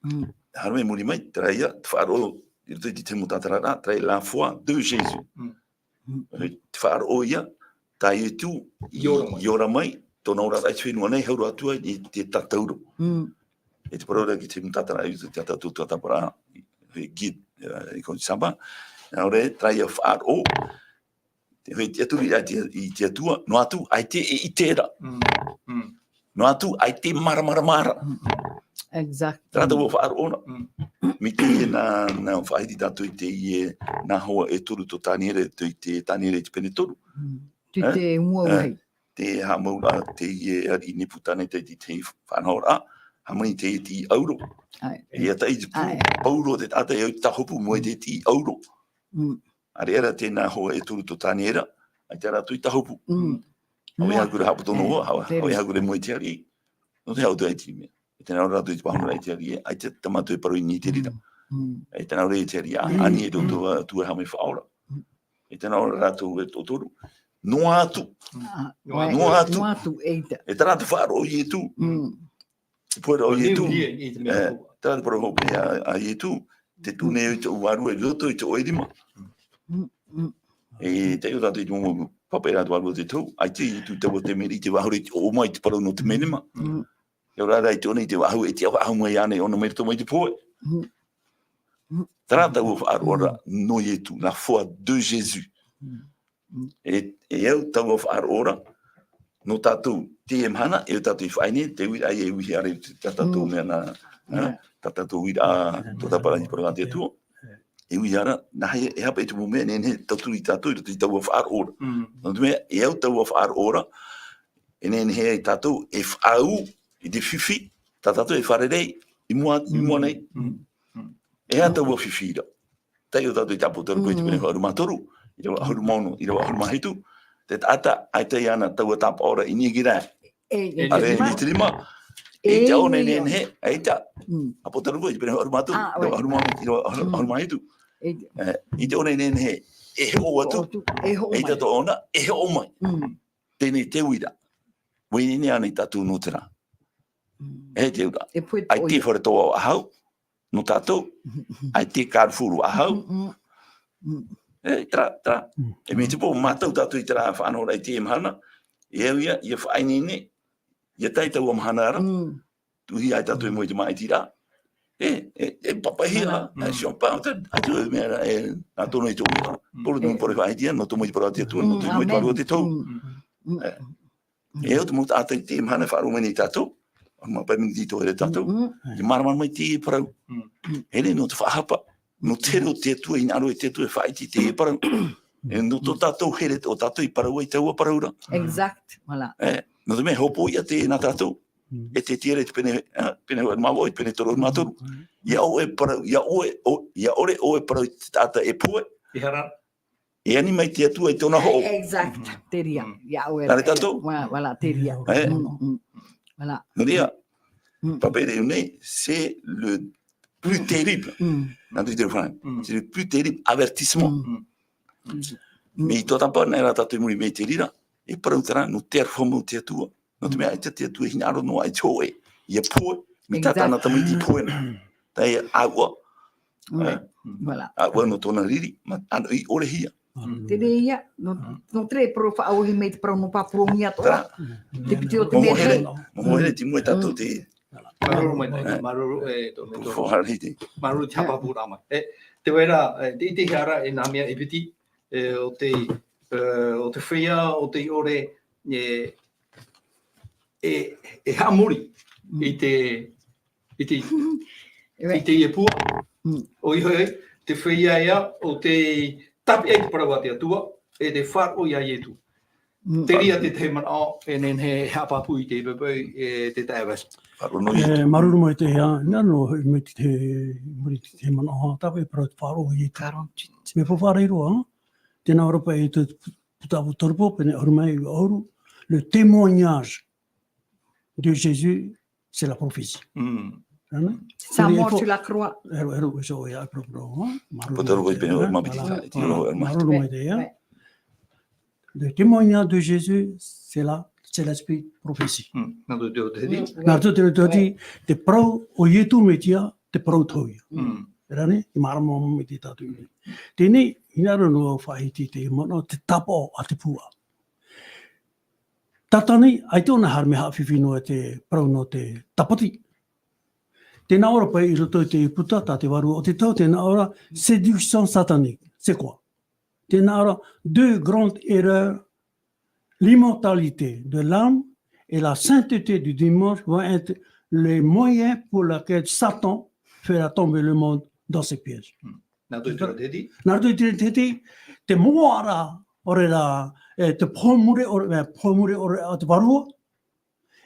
Mm. Haere mai muri mai, terā ia, te faʻaroʻo, i roto i te mau tātararaʻa, terā ia la foi de Jésus. Mm. Mm. Te faʻaroʻo ia, tā Iesu i, I ora mai. i ora mai, tōna oraraʻa i te fenua nei, hau roa atu ai i te tātauro. Mm. E te parau ra ki te mau tātararaʻa, i te tātou tātararaʻa, e guide, e, e ko te saba. Nā reira, terā ia faʻaroʻo, Te, hoi te atu i, i te, i te Atua, noa atu, ʻaita e ʻite ra. Mm, mm. Noa atu, ʻaita e māramarama ra. Mm. Exact. Terā taua faʻaroʻo ra. Mm. Mai teie nā, nā faʻahiti tātou i teie, nā hoa e toru tō Taniera, tō i te Taniera i te pene toru. Mm. Tū Eh? te mua Eh. vāhi. Te haʻamau ra, teie ariʻi Nepukaneta i te, te faʻanahoraʻa, hāmani te, te ʻauro. ʻAe. E ata i te pū, ʻAe. pauroa te taʻata e au i te tāhopu, moe te, te ʻauro. Mm. ʻAreʻa rā tēnā hoa e toru tō Taniera, ʻaita rātou i tāhopu. Mm. Hau e Noa. haku ra haʻapoto noa, hau, Te hau e haku ra moe te ariʻi. Nō te hau te aiti mea. E tēnā ora rātou i te pāhonoraʻa i te ariʻi, ʻaita tā mātou e parau i niʻa i te reira. Mm. E tēnā ora i te ariʻi, a, Mm. ani e tō Mm. tō, tō e haʻamau faʻaora. Mm. E tēnā ora rātou e tō toru. Noa atu. Mm. Ah, Noa atu. noa atu. Noa atu, eita. E terā te faʻaroʻo o Iesu. Mm. Te pohe ra o Iesu. Nui, nui, i te mea Eh, hou. terā te parau hopeʻa a, a Iesu. Te tū nei i tōʻu vārua i roto i tō ʻoe rima. Mm, mm. E taiʻo tātou i te mau pāpaʻi rā te vārua te tau. ʻAita Iesu taua te meri i te vāhi ra i te ʻō mai i te parau nō te mea rima. Mm. E ora rā i te ʻō nei i te vāhi, e tiʻa faʻahou mai ānei ʻōna mai roto mai te pohe. Mm. Mm. Terā taua faʻaroʻo ra Mm. nō Iesu, la foi de Jésus. Mm. Mm. E, e au taua faʻaroʻo ra, nō tātou, teie mahana, e au tātou i faʻaʻite, te uiraʻa e uihi ra i tā tātou Mm. mea nā, Yeah. tā tātou uiraʻa, tō tāpara i te parau a te Atua. E uihi ra, nā hea, e hapa i te mau mea, nehenehe, tauturu ia tātou, i roto i taua faʻaroʻo ra. Mm. Nō te mea, e au taua faʻaroʻo ra, e nehenehe ai tātou, e faʻaau, i te fifi, tā tātou e fārerei, i mua, i mua nei. Mm. Mm. E aha taua fifi ra? Taiʻo tātou i te ʻĀpōsetolo i te Mm. pene ʻahuru mā toru, ʻīrava ʻahuru mā ono, ʻīrava ʻahuru mā hitu. Te taʻata, ʻaita iāna taua tāpaʻo ra i niʻa i te rae. E, e, ʻĀreʻa i niʻa i te rima. ʻEita ʻō nei nehenehe, ʻeita. Mm. ʻApotarupo, i te pene ʻahuru mā toru, Ah, ouais. ʻahuru mā, ʻahuru, Mm. ʻahuru mā hitu. ʻEita. E, i te ʻō nei nehenehe, e hoʻo atu. Hoʻo atu, e hoʻo mai. ʻEita tō ʻōna, e hoʻo mai. Mm. Teie te uira. ʻUa ineine ānei tātou nō terā? Mm. E te uira. E puʻe ʻAita e ʻoia. fare tō ʻahau, nō tātou. Mm. ʻAita e Carrefour ʻahau. Mm, mm. Mm. E, terā, terā. Mm. E mea tiʻa paʻi mātau tātou i terā faʻanahoraʻa i teie mahana. E au ia, ʻia faʻaineine, ʻia tae i taua mahana ra. Mm. Tuʻuhia ai tātou e moe i te māʻitiraʻa. E, e, e papahia, Voilà. e, Mm. si on pa, o te, a tu, e mea ra, e, nā tōna i tō mea. Mm. Poro tō E. poro faʻahiahia, nō tō moe i te parau a te Atua, nō Mm, tō moe i te amen. parau a te Atua. Mm. Mm. E. Mm. E au te mau taʻata i teie mahana e faʻaroʻo mai nei tātou, ʻahuru mā pae miniti tō here tātou. Mm. E mārama mai te parau. Mm. Here nō te faʻahapa. Nō te here o te Atua, hinaʻaro e te Atua e faʻaʻite i te parau. E, nō tō tātou here, o tātou i parau ai taua parau ra. Exact, voilà. E, nō te mea e hopoiʻa teie nā tātou. Mm. E te tiare te pene, e, pene ʻahuru mā vaʻu, te pene toru ʻahuru mā toru. Mm. ʻIa ʻoe e parau, ʻia ʻoe, ʻo, ʻia ʻore ʻoe e parau i te taʻata e pohe. Ehara. E ani mai te Atua i tōna hoʻo. Exact, terā ia, Mm. ʻia ʻoe. Nā reira tātou. Voilà, voilà, terā ia. E. Mm, mm. Voilà. Nō reira, Mm. Papere nei, c'est le plus terrible. Mm. Nā reira te whānau. Mm. C'est le plus terrible avertissement. Mm. Mm. Mm. Mai tō tāpapa nei rā tātou i muri mai i te reira, e parau terā, nō te aroha mau o te Atua. Nō te mea, ʻaita te Atua e hinaʻaro noa i te hōʻē, ʻia pohe, mai tā Exact. tāna tamaiti i pohe na. Teie ʻāua, Mm. e, Voilà. ʻāua nō tōna riri, mā, ʻano i ʻorehia. Mm. Terā ia, nō, Mm. nō terā e parau faʻaʻohi mai te parau nō Papurōnia atoʻa. Terā. Te piti o te Mau mea here, terā. mau here te moe tātou Mm. te Māuruuru maitaʻi, māuruuru, e, tō, tō, tō. Māuruuru i te haʻapāpūraʻa mai. E, te vai ra, e, te, te hea ra, e nā mea e piti, e, o te, e, o te feiā, o te ʻore, e, e, e haʻamori i te, i te, E vai. i te iepua. Mm. ʻOia hoʻi, te feiā ea, o te tāpeʻa i te parau a te Atua, e te faʻaroʻo ia Ietu. Mm. Terā ia te tahi manaʻo, e nehenehe e haʻapāpū i te poʻipoʻi, e te taeaʻe Vincent. Faʻaroʻo noa Ietu. E, māuruuru maitaʻi ia, nā, nō, mai te, muri i te manaʻo, tāpeʻa i te parau faʻaroʻo Ietu. Quarante-huit. Mea faufaʻa roa, tēnā ʻoia paʻi i te Puta ʻApotarupo, pene ʻahuru mā ʻahuru, le témoignage de Jésus, c'est la prophétie. Mm. Ana? Sa Nō reira, mort e fo-, sur la croix. Ero, ero, e so ia, e proprio, ha? Māuruuru Puta ʻApotarupo, maitaʻi, pene ʻahuru mā piti, Voilà. e tino Voilà. ʻahuru mā piti. Māuruuru maitaʻi, ha? Ouais. Le témoignage de Jésus, c'est la, c'est l'esprit prophétie. Mm. Nā tō te, te, te, Mm. Nā tō te, te, te, Ouais. te parau o Ietu Metia, te parau tau ia. Mm. Terā nei, te mārama mai te tātou nei. Teie nei, hinaʻaro noa faʻaʻite i te manaʻo, te tāpaʻo a te puaʻa. Tātani, ʻaita ʻōna haere mea haʻafifi noa te parau nō te tāpati. Tēnā ʻoia paʻi i roto i te puta, tā te vārua o te tau, tēnā ʻoia, séduction satanique. C'est quoi? Tēnā ʻoia, deux grandes erreurs, l'immortalité de l'âme et la sainteté du dimanche vont être les moyens pour lesquels Satan fera tomber le monde dans ses pièges. Mm. Nā roto i te reira, te moʻaraʻa, ʻaore rā, e te pohe mure, ʻaore, e, pohe mure, ʻaore, a te vārua,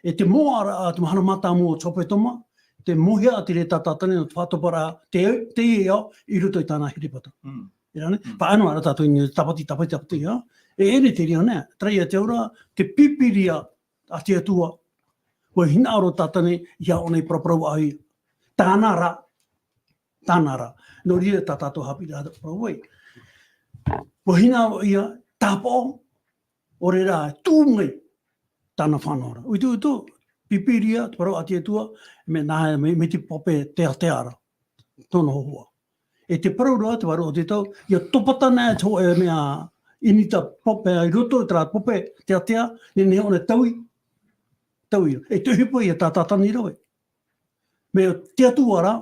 e te moʻaraʻa, a te mahana mātāmua o te hepetoma, te mōhia a te reira tātāne nō te faʻatoparaʻa, te, te ao, i roto i tāna herepata. Mm. Terā nei, Mm. faʻaea noa ra tātou i te tāpati, tāpati, tāpati, ia. E, e ʻere te reira nei, terā ia te auraʻa, te Pīpīria a te Atua. ʻUa hinaʻaro tātane, ia ʻōna i paraparau ai. Tāna ra, tāna ra. Nō reira tā tātou haʻapiʻiraʻa te parau ai. ʻUa hinaʻaro ia, tāpaʻo, ʻaore rā, tuʻu mai, tāna fānaʻoraʻa. ʻUituʻitu, Pīpīria, te parau a te Atua, mea nā, mai, mai te pape teatea ra. Tōna hōhoʻa. E te parau ra, te vārua o te tau, ʻia topata na e te hōʻē mea ʻinita pape i roto i terā pape teatea, nehenehe ʻōna e taui, taui. E te ʻohipa ia tātātani rave. Mea te Atua ra,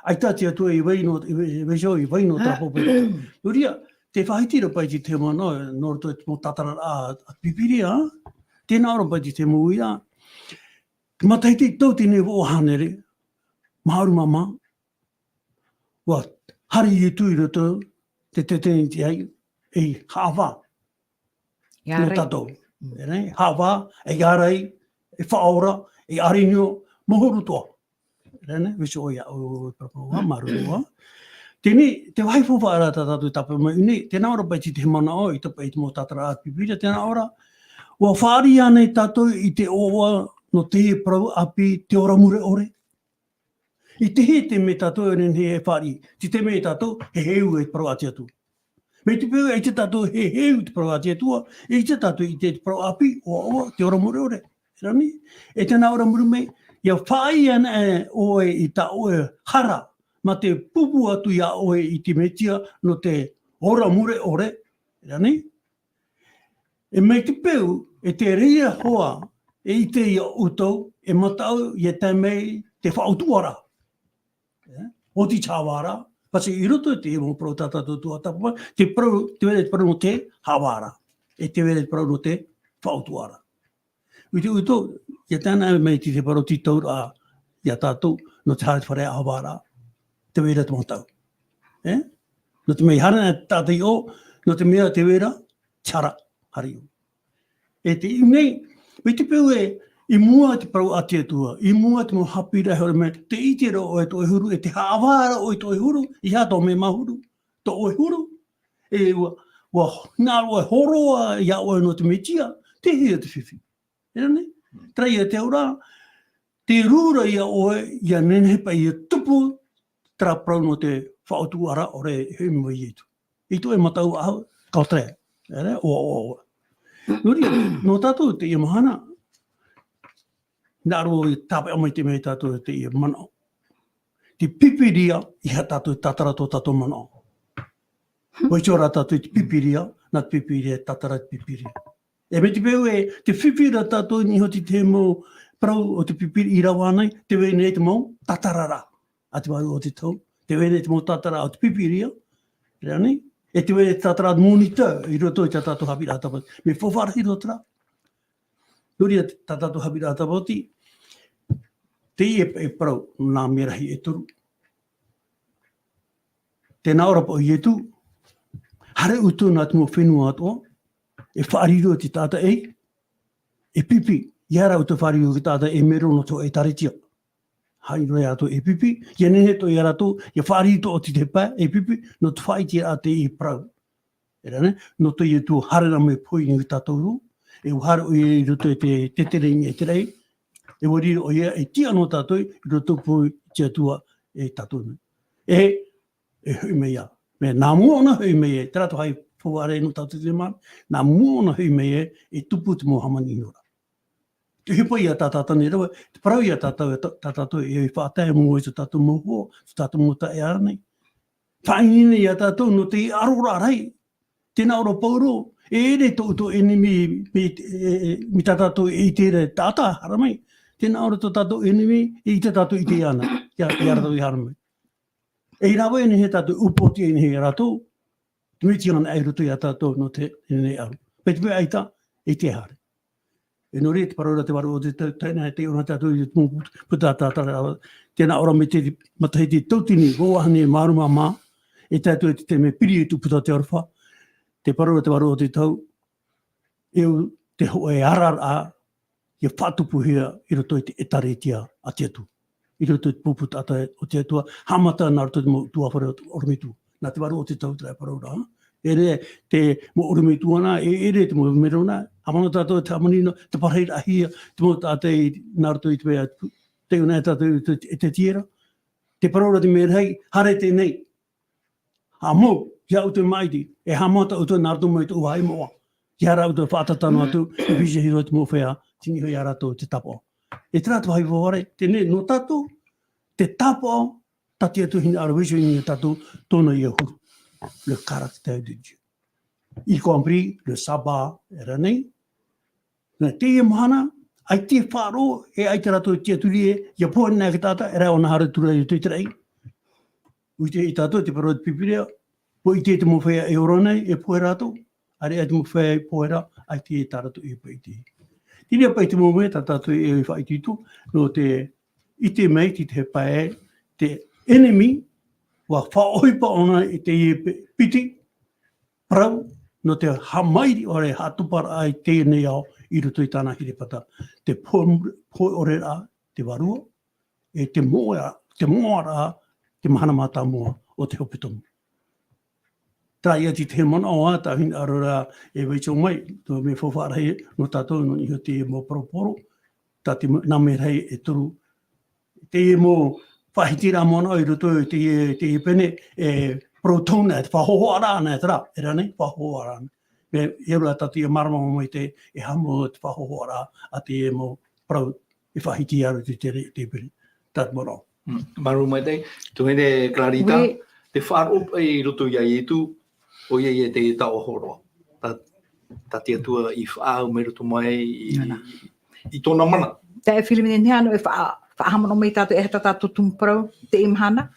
ʻaita te Atua i vai noa, i vai, i vai, i vai noa terā pape. Nō reira, tē faʻahiti ra paʻi te mau, nō, nō roto i te mau tātararaʻa a, a Pīpīria, tēnā ʻoia paʻi te mau ia, te matahiti tauatini e vaʻu hānere, maha ʻahuru mā maha, ʻua haere Ietu i roto te, te, te, te, ai, ei haʻavā. E ʻārai. Nō tātou. Mm. E nei, haʻavā, e ʻārai, e faʻaora, e ʻārenio, mau huru atoʻa. E nei, vaiiho ʻoia, ʻo, ʻo, ʻo, ʻo, māuruuru. Teie, te vāhi faufaʻa ra tā tātou e tāpeʻa mai nei, tēnā ʻoia paʻi te manaʻo, i te paʻi te mau tātararaʻa a te Pīpīria, tēnā ʻoia, ʻua fāriʻi ānei tātou i te ʻoaʻoa nō te parau ʻāpī, te ora mure ʻore. I te hē te mea tātou e nehenehe e fāriʻi, te, te mea tātou, he heu e parau a te Atua. Mai te peu e ʻite tātou he heu te parau a te Atua, e ʻite tātou i te, te parau ʻāpī, ʻoaʻoa, te ora mure ʻore. Terā nei, e tēnā ora mure mai, ʻia fāʻi ana ʻoe i tā ʻoe hara, mā te pupu atu ia ʻoe i te Mesia nō te ora mure ʻore, terā nei. E mai te peu, e te reira hoʻi, e ʻite ia ʻoutou, e mataʻu, ʻia tae mai te faʻautuʻaraʻa. E, ʻo te hāvaraʻa, pāti i roto i te mau parau tā tātou tuatāpapa, te parau, te vai ra te parau nō te hāvaraʻa. E te vai ra te parau nō te faʻautuʻaraʻa. ʻUa ʻite ʻoutou, ʻia tae ana mai te, te parau tītauraʻa, ia tātou, nō te haere i te fare hāvaraʻa. Te vai ra te mataʻu. E? Nō te mea haere ana tātou i ʻō, nō te mea te vai ra, te hara, haere i ʻō. E te ʻī nei, mai te peu e, i mua te parau a te Atua, i mua te mau haʻapiʻiraʻa e haere mai, te ʻite ra ʻoe i tō ʻoe huru, e te haʻavā ra ʻoe i tō ʻoe huru, ʻeiaha tō ʻoe māhuru, tō ʻoe huru, e ʻua, ʻua, nā ʻoe hōroʻa ia ʻoe nō te Mesia, te hia te fifi. Terā nei, terā ia te auraʻa, te rū ra ia ʻoe, ʻia nehenehe paʻi ʻia tupu, terā parau nō te faʻautuʻaraʻa ʻore e hoʻi mai Ietu. I tō ʻoe mataʻu ʻahu, ka ʻore, ʻere, ʻoaʻoa. Nō reira, nō tātou teie mahana, nā ʻō i tāpeʻa mai te mea tātou teie manaʻo. Te Pīpīria, ʻeiaha tātou tātara tō tātou manaʻo. Vai atu ra tātou i te Pīpīria, nā te Pīpīria, tātara te Pīpīria. E mai te peu e, te fifi ra tātou i niʻa iho i te mau parau o te Pīpīria i rave nei, te vai nei te mau tātararaʻa. A te vārua o te tau, te vai nei te mau tātara o te Pīpīria, terā nei, e te vai nei te tātara Mōnitā, i roto i tā tātou haʻapiʻiraʻa Tāpati. Mea faufaʻa rahi roa terā. Nō reira tā tātou haʻapiʻiraʻa Tāpati, teie e parau, nā mea rahi e toru. Tē nā ʻō ra paʻi Ietu, haere ʻoutou nā te mau fenua atoʻa, e fāriʻi roa i te taʻata ʻē, e pipi, ʻeiaha ra ʻoutou e fāriʻi i te taʻata ʻē mero nō te hōʻē ʻētāretia. Haere roa ia rātou e pipi, ʻia nehenehe atoʻa ia rātou, ʻia fāriʻi atoʻa i te pae, e pipi, nō te faʻaʻiteraʻa i te parau. Terā nei, nō te Atua haere mai e pohe i niʻa ia tātou, e ʻua haere ʻoia i roto i te, te tere i niʻa i te raʻi, e ʻua riro ʻoia e tiʻa noa tātou i roto paʻi i te Atua e tātou nei. E, e hoʻi mai ā. Mea nā mua ʻōna hoʻi mai ē, terā te faʻaʻite faufaʻa nō tātou te mea, nā mua ʻōna hoʻi mai ē, e tupu te mau hāmani ʻino ra. Te ʻohipa ia tā tātou nei rave, te parau ia tātou, tā, tā tātou e faʻatae mau i tō tātou mau hoa, tō tātou mau taeaʻe nei. Faʻaineine ia tātou nō te aroraʻa rahi. Tē nā ʻō ra Pauro, e ʻere tō, tō ʻenemi, mai, e, e, mai tā tātou e ʻite ra taʻata, haere mai. Tē nā ʻō ra tō tātou ʻenemi, e ʻite tātou e ʻite iāna, ia, ia rātou i haere mai. E rave e nehenehe tātou, upoʻotiʻa e nehenehe ia rātou, te mea tiʻa anaʻe i roto ia tātou nō te, teie nei ʻahu. Mai te peu ʻaita, e ʻite haere. E nō reira te parau ra te vārua o te tau, tau, tau, tau, tau, tātou i te mau puta, puta, tā, tā, tā, tē nā ʻō ra mai te matahiti tautini, ʻua vāhi nei e mārū māmā, e tae atu i te taime piri e tupu tā te aroha, te parau ra te vārua o te tau, e au te hōʻē araraʻa, ʻia faʻatupuhia i roto i te ʻētāretia a te Atua. I roto i te pupu taʻata o te Atua, haʻamata nā roto i te mau ʻutuāfare ʻorometua. Nā te vārua o te tau terā e parau ra. E ʻere te mau ʻorometua nā, e ʻere te mau mero nā, haʻamanaʻo tātou te hāmani nō, te parahiraʻahia, te mau taʻata i, nā roto i te mea, tei ʻō nei tātou i te, e te tiera. Te parau ra te mea rahi, haere teie nei. Haʻamou, ia ʻoutou maʻiti, e haʻamata ʻoutou nā roto mai tō vāhi moʻa. ʻEiaha ra ʻoutou e faʻatātā noa atu, e pīhaʻi roa te mau feiā, tei niʻa iho ia rātou te tāpaʻo. E terā te vāhi faufaʻa, teie nei nō tātou, te tāpaʻo, tā te Atua hinaʻaro e vaiiho i niʻa ia tātou, tōna ia huru. Le caractère de Dieu. Y compris le sabbat, terā nei, Nā teie mahana, ʻaita e faʻaroʻo, e ʻaita rātou e tiʻaturi ē, ʻia pohe anaʻe te taʻata, e rave ʻōna haere atu ra i roto i te raʻi. ʻUa ʻite tātou, te parau te Pīpīria, ʻua ʻite te mau feiā e ora nei, e pohe rātou, ʻaore rā te mau feiā e pohe ra, ʻaita e tā rātou e ʻite. Teie paʻi te mau mea, tā tātou e faʻaitoito, nō te ʻite mai, te, te pae, te ʻenemi, ʻua faʻaʻohipa ʻōna i teie pe-, piti, parau, nō te haʻamairi ʻore, haʻatupuraʻa i teie nei ao i roto i tāna hiripata. Te pohe, pohe ʻore ra, te vārua, e te moʻa, te moʻaraʻa, te mahana mātāmua o te hepetoma. Terā ia te tahi manaʻo ā, tā hinaʻaro ra e vaiiho mai, tō mea faufaʻa rahi nō tātou, nō niʻa iho i te mau parau Pauro, tā te, nā merahi e toru. Teie mau faʻahitiraʻa manaʻo i roto i teie, teie pene, e, proton, e, te faʻahohoʻaraʻa, nā, e terā, e rā nei, faʻahohoʻaraʻa. E, e rua tātou e mārama mai te, e hamo te faʻahohoʻaraʻa a teie mau parau e faʻahiti i roto i te, te pene. Tā te manaʻo. Mm. Māuruuru maitaʻi, tuahine Clarita, Oui. te faʻaroʻo i roto iā Ietu, ʻoia ia te taoʻa hōroʻa. Tā, tā te Atua i faʻaau mai roto mai i, Ana. i tōna mana. Taeaʻe Filimene, e aha noa e faʻa-, faʻahaʻamanaʻo mai tātou, e aha tā tātou tumu parau, teie mahana?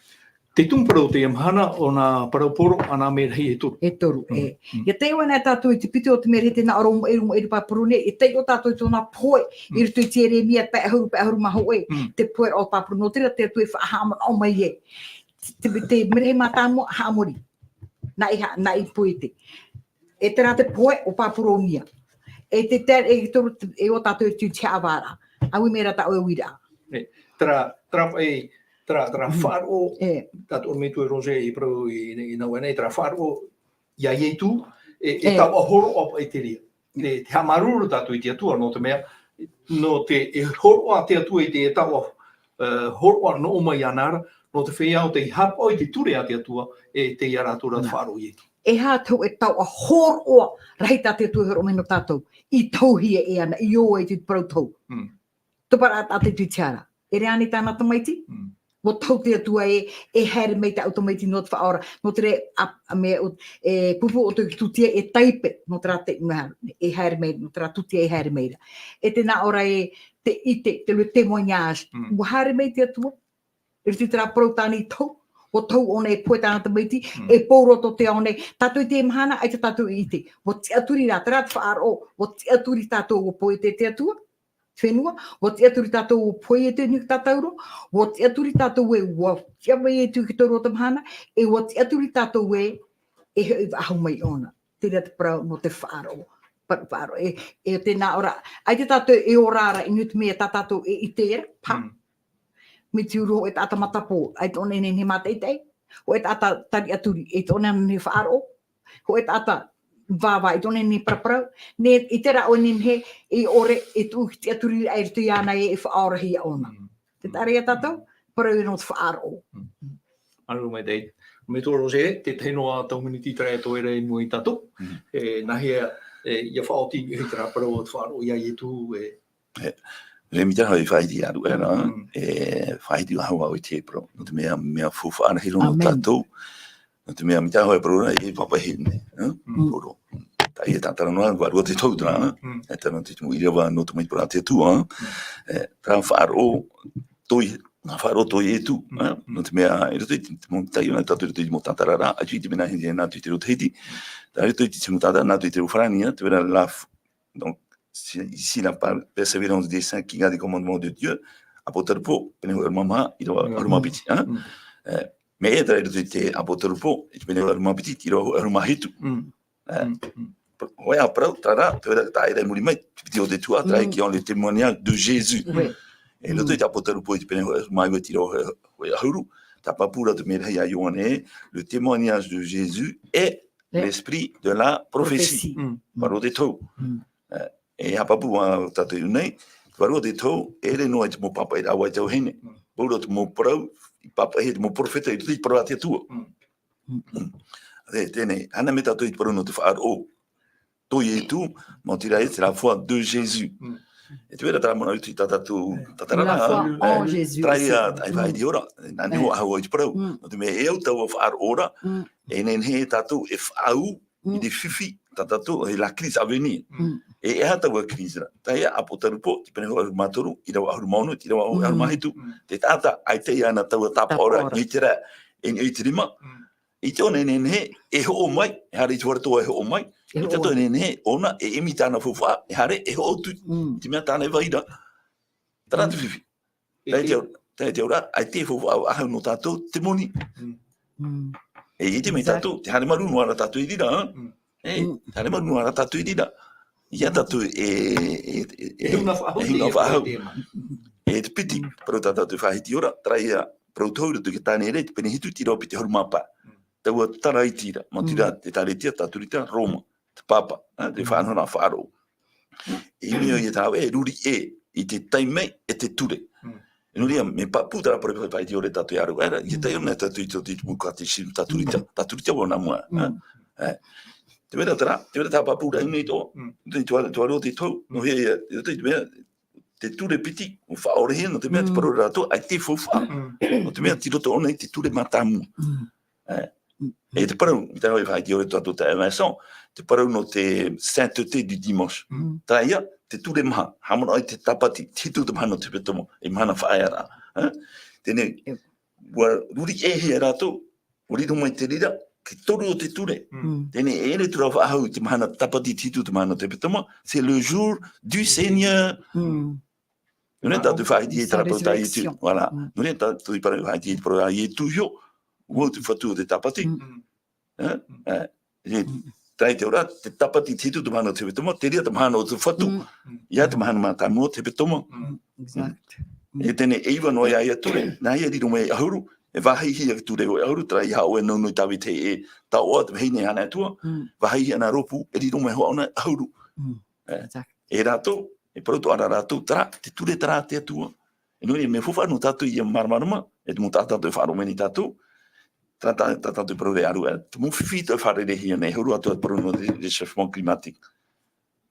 Te tumu parau teie mahana, ʻo nā parau pauroa, nā merahi e toru. E toru, Mm. e. Mm. Ia taiʻo anaʻe tātou i te piti o te merahi, tē nā ʻō ra ʻo Maʻiri, Maʻiri Pāpūrone, e taiʻo tātou i tōna pohe, Mm. i roto i te Ieremia, pae ʻahuru, pae ʻahuru mā hōʻē, Mm. te pohe o Pāpūrone, nō te reira te Atua e faʻahaʻamanaʻo mai ai. Te, te merahi mātāmua, haʻamori. Nā i ha-, nā i poete. E terā te pohe o Pāpūronia. E te, te, e toru, e ʻua tātou i te haʻavāraʻa. ʻAui mea rā tā ʻoe uiraʻa. E, terā, terā, e, terā, terā Mhm. faʻaroʻo, E. tātou Metua Roger i parau i, i nā wai nei, terā faʻaroʻo iā Ietu, e, e E. taoʻa hōroʻa paʻi te reira. Te, te haʻamāuruuru tātou i te Atua, nō te mea, nō te, e hōroʻa te Atua i te taoʻa, e, hōroʻa noʻu mai iāna ra, nō te feiā ʻo tei haʻapaʻo i te ture a te Atua, e tei iā rātou ra te Nā. faʻaroʻo Ietu. E aha te hōʻē taoʻa hōroʻa rahi tā te Atua e hōroʻa mai nō tātou, i tohuhia e ana, i ō ai te parau tohu. Mm. Topa ra a te tui tiara. E rā nei tāna tamaiti? Mm. ʻUa tohu te Atua e, e haere mai tāʻu tamaiti nō te faʻaora. Nō te reira, a, a mea, o, e, pupu o te tūtia e taipe, nō terā te, mea, e haere mai, nō terā tūtia e haere mai ra. E tē nā ʻō ra e, te ʻite, te le témoignage. Mm. ʻUa haere mai te Atua. E rite terā parau tāna i tohu. ʻUa tohu ʻōna e pohe tāna tamaiti, Mm. e pō roa tō te ao nei. Tātou i teie mahana, ʻaita tātou i ʻite. ʻUa tiʻaturi rā, terā te faʻaroʻo, ʻua tiʻaturi tātou ʻua pohe te, te Atua. Fenua, ʻua tiʻaturi tātou ʻua pohe e te nuku tātauro, ʻua tiʻaturi tātou e ʻua tiʻa mai e tū ki te roa te mahana, e ʻua tiʻaturi tātou e, e hoʻi faʻahou mai ʻōna. Te reira te parau nō te faʻaroʻo. Pa-, faʻaroʻo, e, e tē nā ʻō ra, ʻaita tātou e ora ra, i niʻa i te mea tā tātou e ʻite ra, pa. Mm. Mai te huru hōʻē taʻata matapō, ʻaita ʻōna e nehenehe mātaʻitaʻi, hōʻē taʻata tari ʻaturi, ʻaita ʻōna e nehenehe faʻaroʻo, hōʻē taʻata vāvā, ʻaita ʻōna e nehenehe paraparau, nē, i terā ʻoe e nehenehe, e ʻore, e tuʻu i te tiʻaturi i roto iāna e, e faʻaorahia ʻōna. Mm. Tē taʻa ra ia tātou, parau ia nō te faʻaroʻo. Mm. Māuruuru maitaʻi. Metua Roger, te tahi noa tau miniti terā e toe ra i mua ia tātou. Mm. E, nā hea, e, ʻia faʻaoti i terā parau o te faʻaroʻo iā Ietu, e, E, e mea ʻia faʻahiti atu ra, Mm. e, faʻahiti atu ra i te parau. Nō te mea, mea faufaʻa rahi roa nō Amen. tātou. Nō te mea, mea ʻia parau ra, e pāpaʻi nei, e? Mm. Parau. Teie tātarahapa, vārua te tohu terā, Mm. e tāna te tumu ʻīrava nō te mau parau a te Atua, e, terā faʻaroʻo, toe, nā faʻaroʻo toe atu, Mm. e? Nō te mea, i roto i te, te mau taiʻo nā tātou i roto i te mau tātarahapa, atu i te mea nā hea nā atu i te reo Tahiti, tā i roto i te mau tātarahapa, nā atu i te reo Farāni, e, te mea la f-, Donc, c'est ici la par-, persévérance des saints qui gardent les commandements de Dieu, ʻApotarupo, pene hōʻē ʻahuru mā maha, ʻīrava Mm. ʻahuru mā piti, hein? Mm. E, mea ʻē terā i roto i te ʻApotarupo, i te pene hōʻē ʻahuru mā piti, ʻīrava hōʻē ʻahuru mā hitu. Mm. E, Mm. Mm. hōʻē ā parau, terā, te reira, tā ʻoe i muri mai, te piti o te tuhaʻa, terā Mm. qui ont le témoignage de Jésus. Oui. E, i roto i Mm. te ʻApotarupo, i te pene hōʻē ʻahuru mā iva, ʻīrava hōʻē, hōʻē ʻahuru, tā pāpū ra te merahi a Ioane, le témoignage de Jésus est E. l'esprit de la prophétie. Prophétie. Mm. Parau te tohu. Mm. E, e haʻapāpū ā tātou i ʻō nei, parau te tohu, e ʻere noa i te mau pāpaʻiraʻa a te vahine. Mm. Pauroa te mau parau, i pāpaʻihia e te mau perofeta i roto i te parau a te Atua. Mm. Mm. E, teie nei, ʻana mai tātou i te parau nō te faʻaroʻo. Toe atu, maoti rā, c'est la foi de Jésus. Mm. E te reira terā manaʻo i tā tātou, E. tātarahapa, La foi e, en Jésus terā aussi. ia, ʻaita e Mm. faʻaʻite ra, nā niʻa E. hoʻi i te parau. Mm. Nō te mea, e au taua faʻaroʻo ra, Mm. e nehenehe tātou e faʻaau, Mm. i te fifi, tā tātou, e la crise à venir. Mm. E, e aha taua crise ra? Teie ʻApotarupo, te pene hōʻē ʻahuru mā toru, ʻīrava ʻahuru mā ono, ʻīrava hōʻē ʻahuru mā hitu. Mm. Te taʻata, ʻaita ʻoia na taua tāpaʻo ra, Tāpaʻo ra. i te reira, e, i te rima. Mm. ʻAita ʻōna e nehenehe, e hoʻo mai, e haere i te fare toa e hoʻo mai. E ʻAita hoʻo. ʻōna e nehenehe, ʻōna e ʻimi i tāna faufaʻa, e haere, e hoʻo atu. Mm. I te mea tāna e vai ra. Terā te Mm. fifi. E Teie te te au-, teie te au ra, ʻaita e faufaʻa faʻahou nō tātou te moni. Mm. Mm. E ʻite mai Exact. tātou, tē haere marū noa ra tātou i reira, hein? Mm. E, Mm. tē haere marū noa ra tātou i reira. ʻIa tātou e, e, e, e, E huna faʻahou e huna te faʻahou. te mea. E te piti, Mm. parau tā tātou e faʻahiti ra, terā ia, parau tohu i roto i te Taniera, te pene hitu, ʻīrava piti ʻahuru mā pae. Mm. Taua taraiti ra, maoti rā, Mm. te ʻĒkalesia Katorika Roma, te Pāpā, hein, te Mm. faʻanahoraʻa faʻaroʻo. E ʻimi ʻoia tāua e ruri ʻē, i te taime e te ture. Mm. E nō reira, mea pāpū terā parau e faʻaʻite ʻore tātou i ʻaru, ʻaita, i te Mm. taime tātou i tō te mau catéchisme, tā Turita, Mm. tā Turita vau nā mua, Mm. eh? Eh. Te mea rā terā, te mea rā tā pāpū rā i nei tō, Mm. te, te, te, te, te, te, Mm. te mea, te, te mea, te ture piti, ʻua faʻaʻorehia, nō te mea te Mm. parau rātou, ʻaita e faufaʻa. Mm. Nō te mea, tei roto ʻōna i te ture mātāmua. Mm. Eh, Mm. e te parau, i te rā e faʻaʻite ʻore tātou tā Vincent, te parau nō te sainteté du dimanche. Mm. Terā ia, te ture maha, haʻamanaʻo i te tāpati, te hitu o te mahana o te hepetoma, e mahana faʻaearaʻa. Eh? Teie nei, Yep. ʻua ruri ʻē hia rātou, ʻua riro mai te reira, te toru o te ture. Mm. Mm. Teie nei, e ʻere atu ra faʻahou i te mahana tāpati, te hitu o te mahana o te hepetoma, c'est le jour du Seigneur. Mm. Nō reira tātou e faʻaʻite i Sa terā parau tā Ietu, résurrection. Voilà. Mm. Nō reira tātou e parau faʻaʻite i te parau a Ietu iho, ʻua ʻite te Fatu o te tāpati. Mm. Mm. Eh? Mm. Eh, e, Mm. terā ia te ora, te tāpati te hitu o te mahana o te hepetoma, terā ia te mahana o te Fatu, Mm. ia te mahana mātāmua o te hepetoma. Mm. Mm, exact. Mm. E teie nei e iva noa ia ia ture, nā ia riro mai ʻahuru, e vāhi hia te ture o ʻahuru, terā ia haʻu e nō, nō i tāvete e taoʻa te vahine Haʻaneatua, Mm. vāhi hia nā rōpū, e riro mai hoʻi ʻōna ʻahuru. Mm. Eh, Exact. e rātou, e parau atoʻa ra rātou, terā, te ture terā a te Atua. E nō reira, mea faufaʻa nō tātou ʻia māramarama, e te mau taʻata tātou e faʻaroʻo mai nei tātou, terā tā, tā tātou e parau ra ʻaru, e, te mau fifi tō e fārereihia nei, huru atu te parau nō te réchauffement climatique.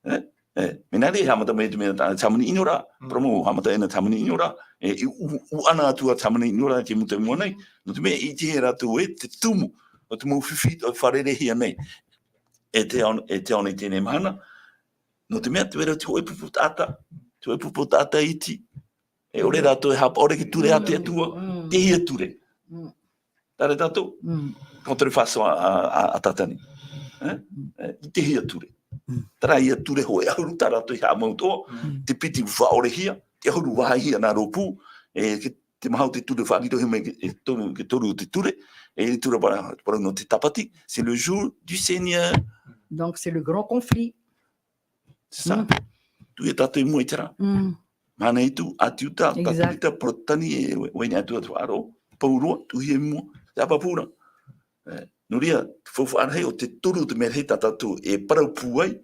Eh? Eh, mea nā reira e haʻamata mai te mea tā, te hāmani ʻino ra, Mm. parau mau, haʻamata ʻē na te hāmani ʻino ra, e, i ʻu-, ʻuʻana atu a te hāmani ʻino ra, i te mūtau i mua nei, nō te mea e ʻitehia e rātou ē, te tumu, o te mau fifi tō e fārereihia nei. E te ao-, e te ao nei teie mahana, nō te mea, te vai ra te hōʻē pupu taʻata, te hōʻē pupu taʻata iti. E ʻore rātou e haʻapaʻo ra i te ture a te Atua, Mm. tēhea ture. Mm. Terā tātou, Mm. contrefaçon a, a, a, a Tātani. Eh? Mm. Eh, i tēhea ture. Mm. Terā ia ture hōʻē ʻahuru tā rātou i haʻamau atoʻa, Mm. te piti faʻaʻorehia, te ʻahuru vāhi hia nā rōpū, e, ke, te maha o te ture faʻarirohia mai ke, e toru, ke toru o te ture, e ʻere atu ra parau, parau nō te tāpati, c'est le jour du Seigneur. Donc, c'est le grand conflit. C'est ça. Mm. Tuʻu ia tātou i mua i terā. Mm. Mahana hitu, ʻĀti Iuta, Exact. Katorika, Porotani, e, e, Vahine Atua te faʻaroʻo, pauroa, tuʻu hia i mua, te ʻāpapū ra. Eh, nō reira, te faufaʻa rahi o te toru o te mea rahi tā tātou e parau pūai,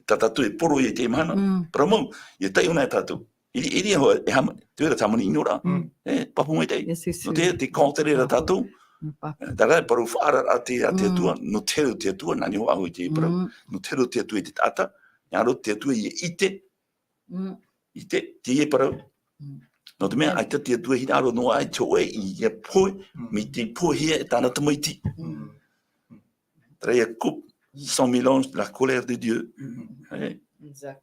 tā tātou e poro i te mahana, Mm. parau mau, ʻia taiʻo na e tātou. I, i reira hoʻi, e hama-, te vai ra te hāmani ʻino ra. Mm. Eh, pāpū maitaʻi. Yes, yes, Nō te, yes. te contrer ra tātou. Mm, pāpū. Eh, terā e parau faʻaararaʻa te, a te Mm. Atua, nō te here o te Atua, nā niʻa hoʻi te parau. Mm. Nō te here o te Atua i te taʻata, ʻia riro te Atua ʻia ʻite. Mm. ʻIte, teie parau. Mm. Nō te mea, Mm. ʻaita te Atua e hinaʻaro noa i te hōʻē, ʻia pohe, Mm. mai te pohe e tāna tamaiti. Mm. Terā ia coupe, Mm. sans mélange, la colère de Dieu. Mm. Eh. Exact.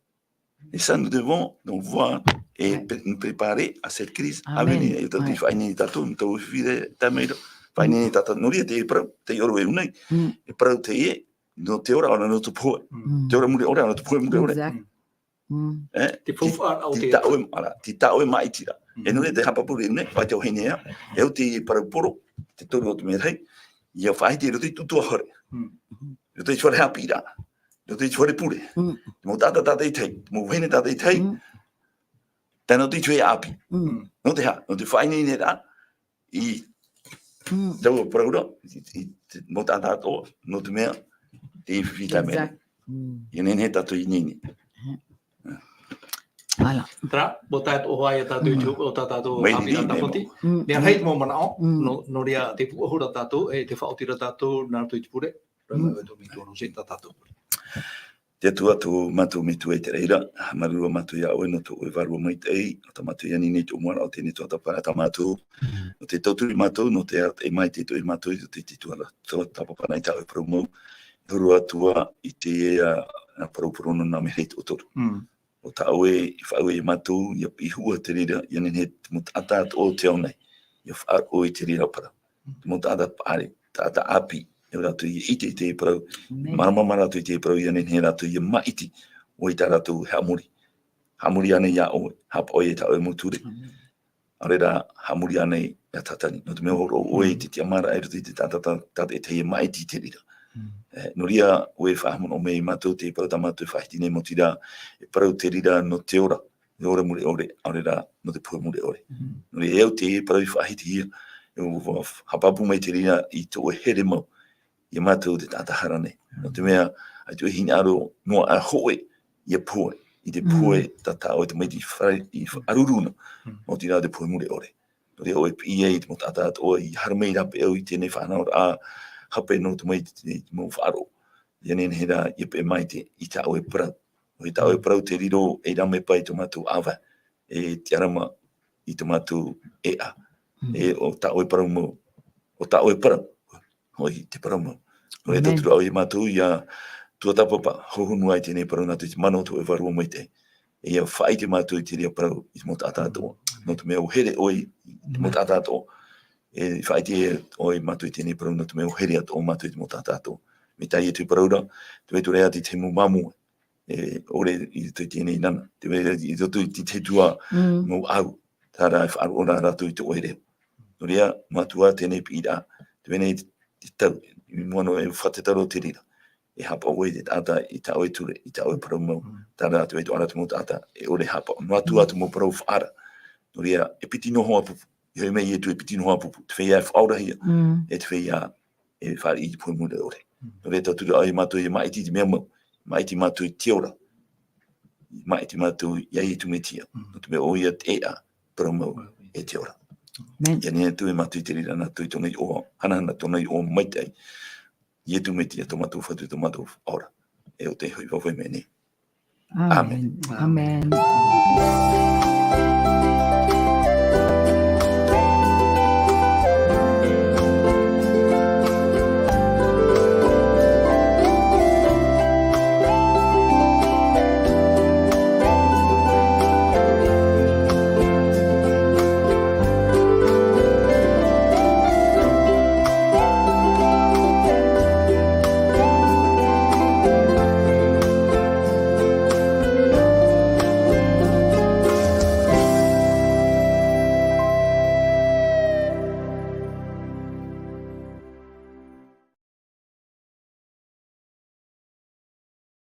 Et ça, nous devons donc voir et Ouais. pré-, nous préparer à cette crise à Amen. venir. E tātou Ouais. i faʻaineine tātou, nō tātou fifi, tae mai ra. Faʻaineine Mm. tātou, nō reira te parau, te ʻorometua nei. Mm. E parau teie, nō te ora, ʻaore rā nō te pohe. Mm. Te ora mure ʻore, ʻaore rā te pohe mure ʻore. Exact. Mm. Mm. Eh? Te faufaʻa o Te te taoʻe, ʻara, te taoʻe māʻiti ra. Mm. E nō reira te haʻapāpū nei, ʻaita e ʻō nei, e ʻo te parau poro, te toru o te mea rahi, ʻia faʻahiti i roto i te ʻutuāfare. Mm. I roto i te fare haʻapiʻiraʻa. I roto i te fare pure. Mm. Te mau taʻata tātaʻitahi, te mau vahine tātaʻitahi. Mm. Tae noa atu i te feiā ʻāpī. Mm. Nō te aha, nō te faʻaineineraʻa i Mm. taua parau ra, i, i te mau taʻata atoʻa, nō te mea, te fifi tae mai. Exact. Mm. ʻIa nehenehe tātou e ineine. Voilà. Terā, ʻua tae atoʻa hoʻi ia tātou i te Mm. hōʻē o tā tātou Mai ʻāpī riri, rā tāpati. Mm. Mea rahi te mau manaʻo, Mm. nō, nō reira te pūʻohu ra tātou, e te faʻaoti ra tātou, nā roto i te pure. Rā Mm. mai tō metua nō Sēnata tātou. Te Atua, tō mātou Metua i te raʻi ra, māuruuru mātou iā ʻoe nō tō ʻoe vārua maitaʻi, nō tā mātou i ani nei tō mua o teie tuatāpaparaʻa tā mātou. Mm. Nō te tauturu iā mātou, nō te arataʻi maitaʻi tō mātou, nō te, te tuatāpaparaʻa i tā ʻoe parau mau. E huru atu ā i teie, ā, parau poro nō nā mea rahi toʻotoru. Mm. ʻO tā ʻoe i faʻaue iā mātou, ʻia, i hua te reira, ʻia nehenehe te mau taʻata atoʻa o te ao nei ʻia faʻaroʻo i te reira parau. Mm. Te mau taʻata paʻari, taʻata ʻāpī, e rātou ʻia ʻite i te parau, Amen. Māramarama rātou i te parau, ʻia nehenehe rātou ʻia māʻiti, ʻoia tā rātou haʻamori. Haʻamori ānei iā ʻoe, haʻapaʻo i tā ʻoe mau ture. Amen. ʻAore rā, haʻamori ānei iā Tātani. Nō te mea hōroʻa ʻoe i Mm. te tiʻamāraʻa i roto i te taʻata, tā, tātaʻitahi e māʻiti i te reira. Mm. Eh, nō reira, ʻoe e faʻahaʻamanaʻo mai iā mātou, te parau tā mātou e faʻahiti nei, mau tīrā, e parau te reira nō te ora, te ora mure ʻore, ʻaore rā, nō te pohe mure ʻore. Mm. Nō reira, e au te parau i faʻahitihia, e au, haʻapāpū mai te reira i tō ʻoe here mau, iā mātou te taʻata hara nei. Mm. Nō te mea, ʻaita ʻoe e hinaʻaro noa ā hōʻē, ʻia pohe, i te pohe tā tāʻoe tamaiti i fare-, i faʻaruru na, nō te reira te pohe mure ʻore. Nō reira ʻoe e piʻi ai i te mau taʻata atoʻa i haere mai rāpae i teie nei faʻanahoraʻa hape nō te mau, te mau faʻaroʻo. ʻIa nehenehe rā ʻia peʻe maitaʻi i tāʻoe parau. ʻO tāʻoe parau te riro ei rāveʻa i tō mātou ʻāvae, e tiʻarama i tō mātou ʻēʻa. E ʻo tāʻoe parau mau, ʻo tāʻoe parau, ʻoia te parau mau. Nō reira, tauturu ʻoe ia mātou ʻia tuatāpapa, hohonu ai teie nei parau nā roto i te mana o tō ʻoe Vārua Maitaʻi. E ʻia faʻaʻite mātou i te reira parau i te mau taʻata atoʻa. Nō te mea ʻua here ʻoe i te mau taʻata atoʻa. E faʻaʻite ʻoe ia mātou i teie nei parau nō te mea ʻua here atoʻa mātou i te mau taʻata atoʻa. Mai tā Ietu i parau ra, tē vai atu ra ʻoe i te mau māmū e ʻore i roto i teie nei nana. Tē vai ra i roto i te, te tua mau ʻau, terā e faʻaroʻo ra rātou i tō ʻoe reo. Nō reira, Metua, teie nei piʻiraʻa, tē vai nei te tau, i mua noa e faʻatataro te reira. E haʻapaʻo ʻoe i te taʻata, i tāʻoe ture, i tāʻoe parau mau, terā tē vai atoʻa ra te mau taʻata, e ʻore e haʻapaʻo. Metua te mau parau faʻaara. Nō reira, e piti noa hoʻi ā pupu. I hoʻi mai Ietu e piti noa hoʻi ā pupu. Te feiā e faʻaorahia, e te feiā e fāriʻi i te pohe mure ʻore. Nō reira, tauturu ʻoe ia mātou ʻia māʻiti i te mea mau, māʻiti mātou i te ora. Māʻiti mātou ia Ietu Metia, nō te mea ʻoia te ʻēʻa, parau mau, e te ora. ʻIa nehenehe atu ia mātou i te reira nā roto i tōna iʻoa hanahana, tōna iʻoa maitaʻi. Ietu Metia, tō mātou Fatu, tō mātou Faʻaora. E ʻo tei hoʻi vau i mea nei. ʻĀmene.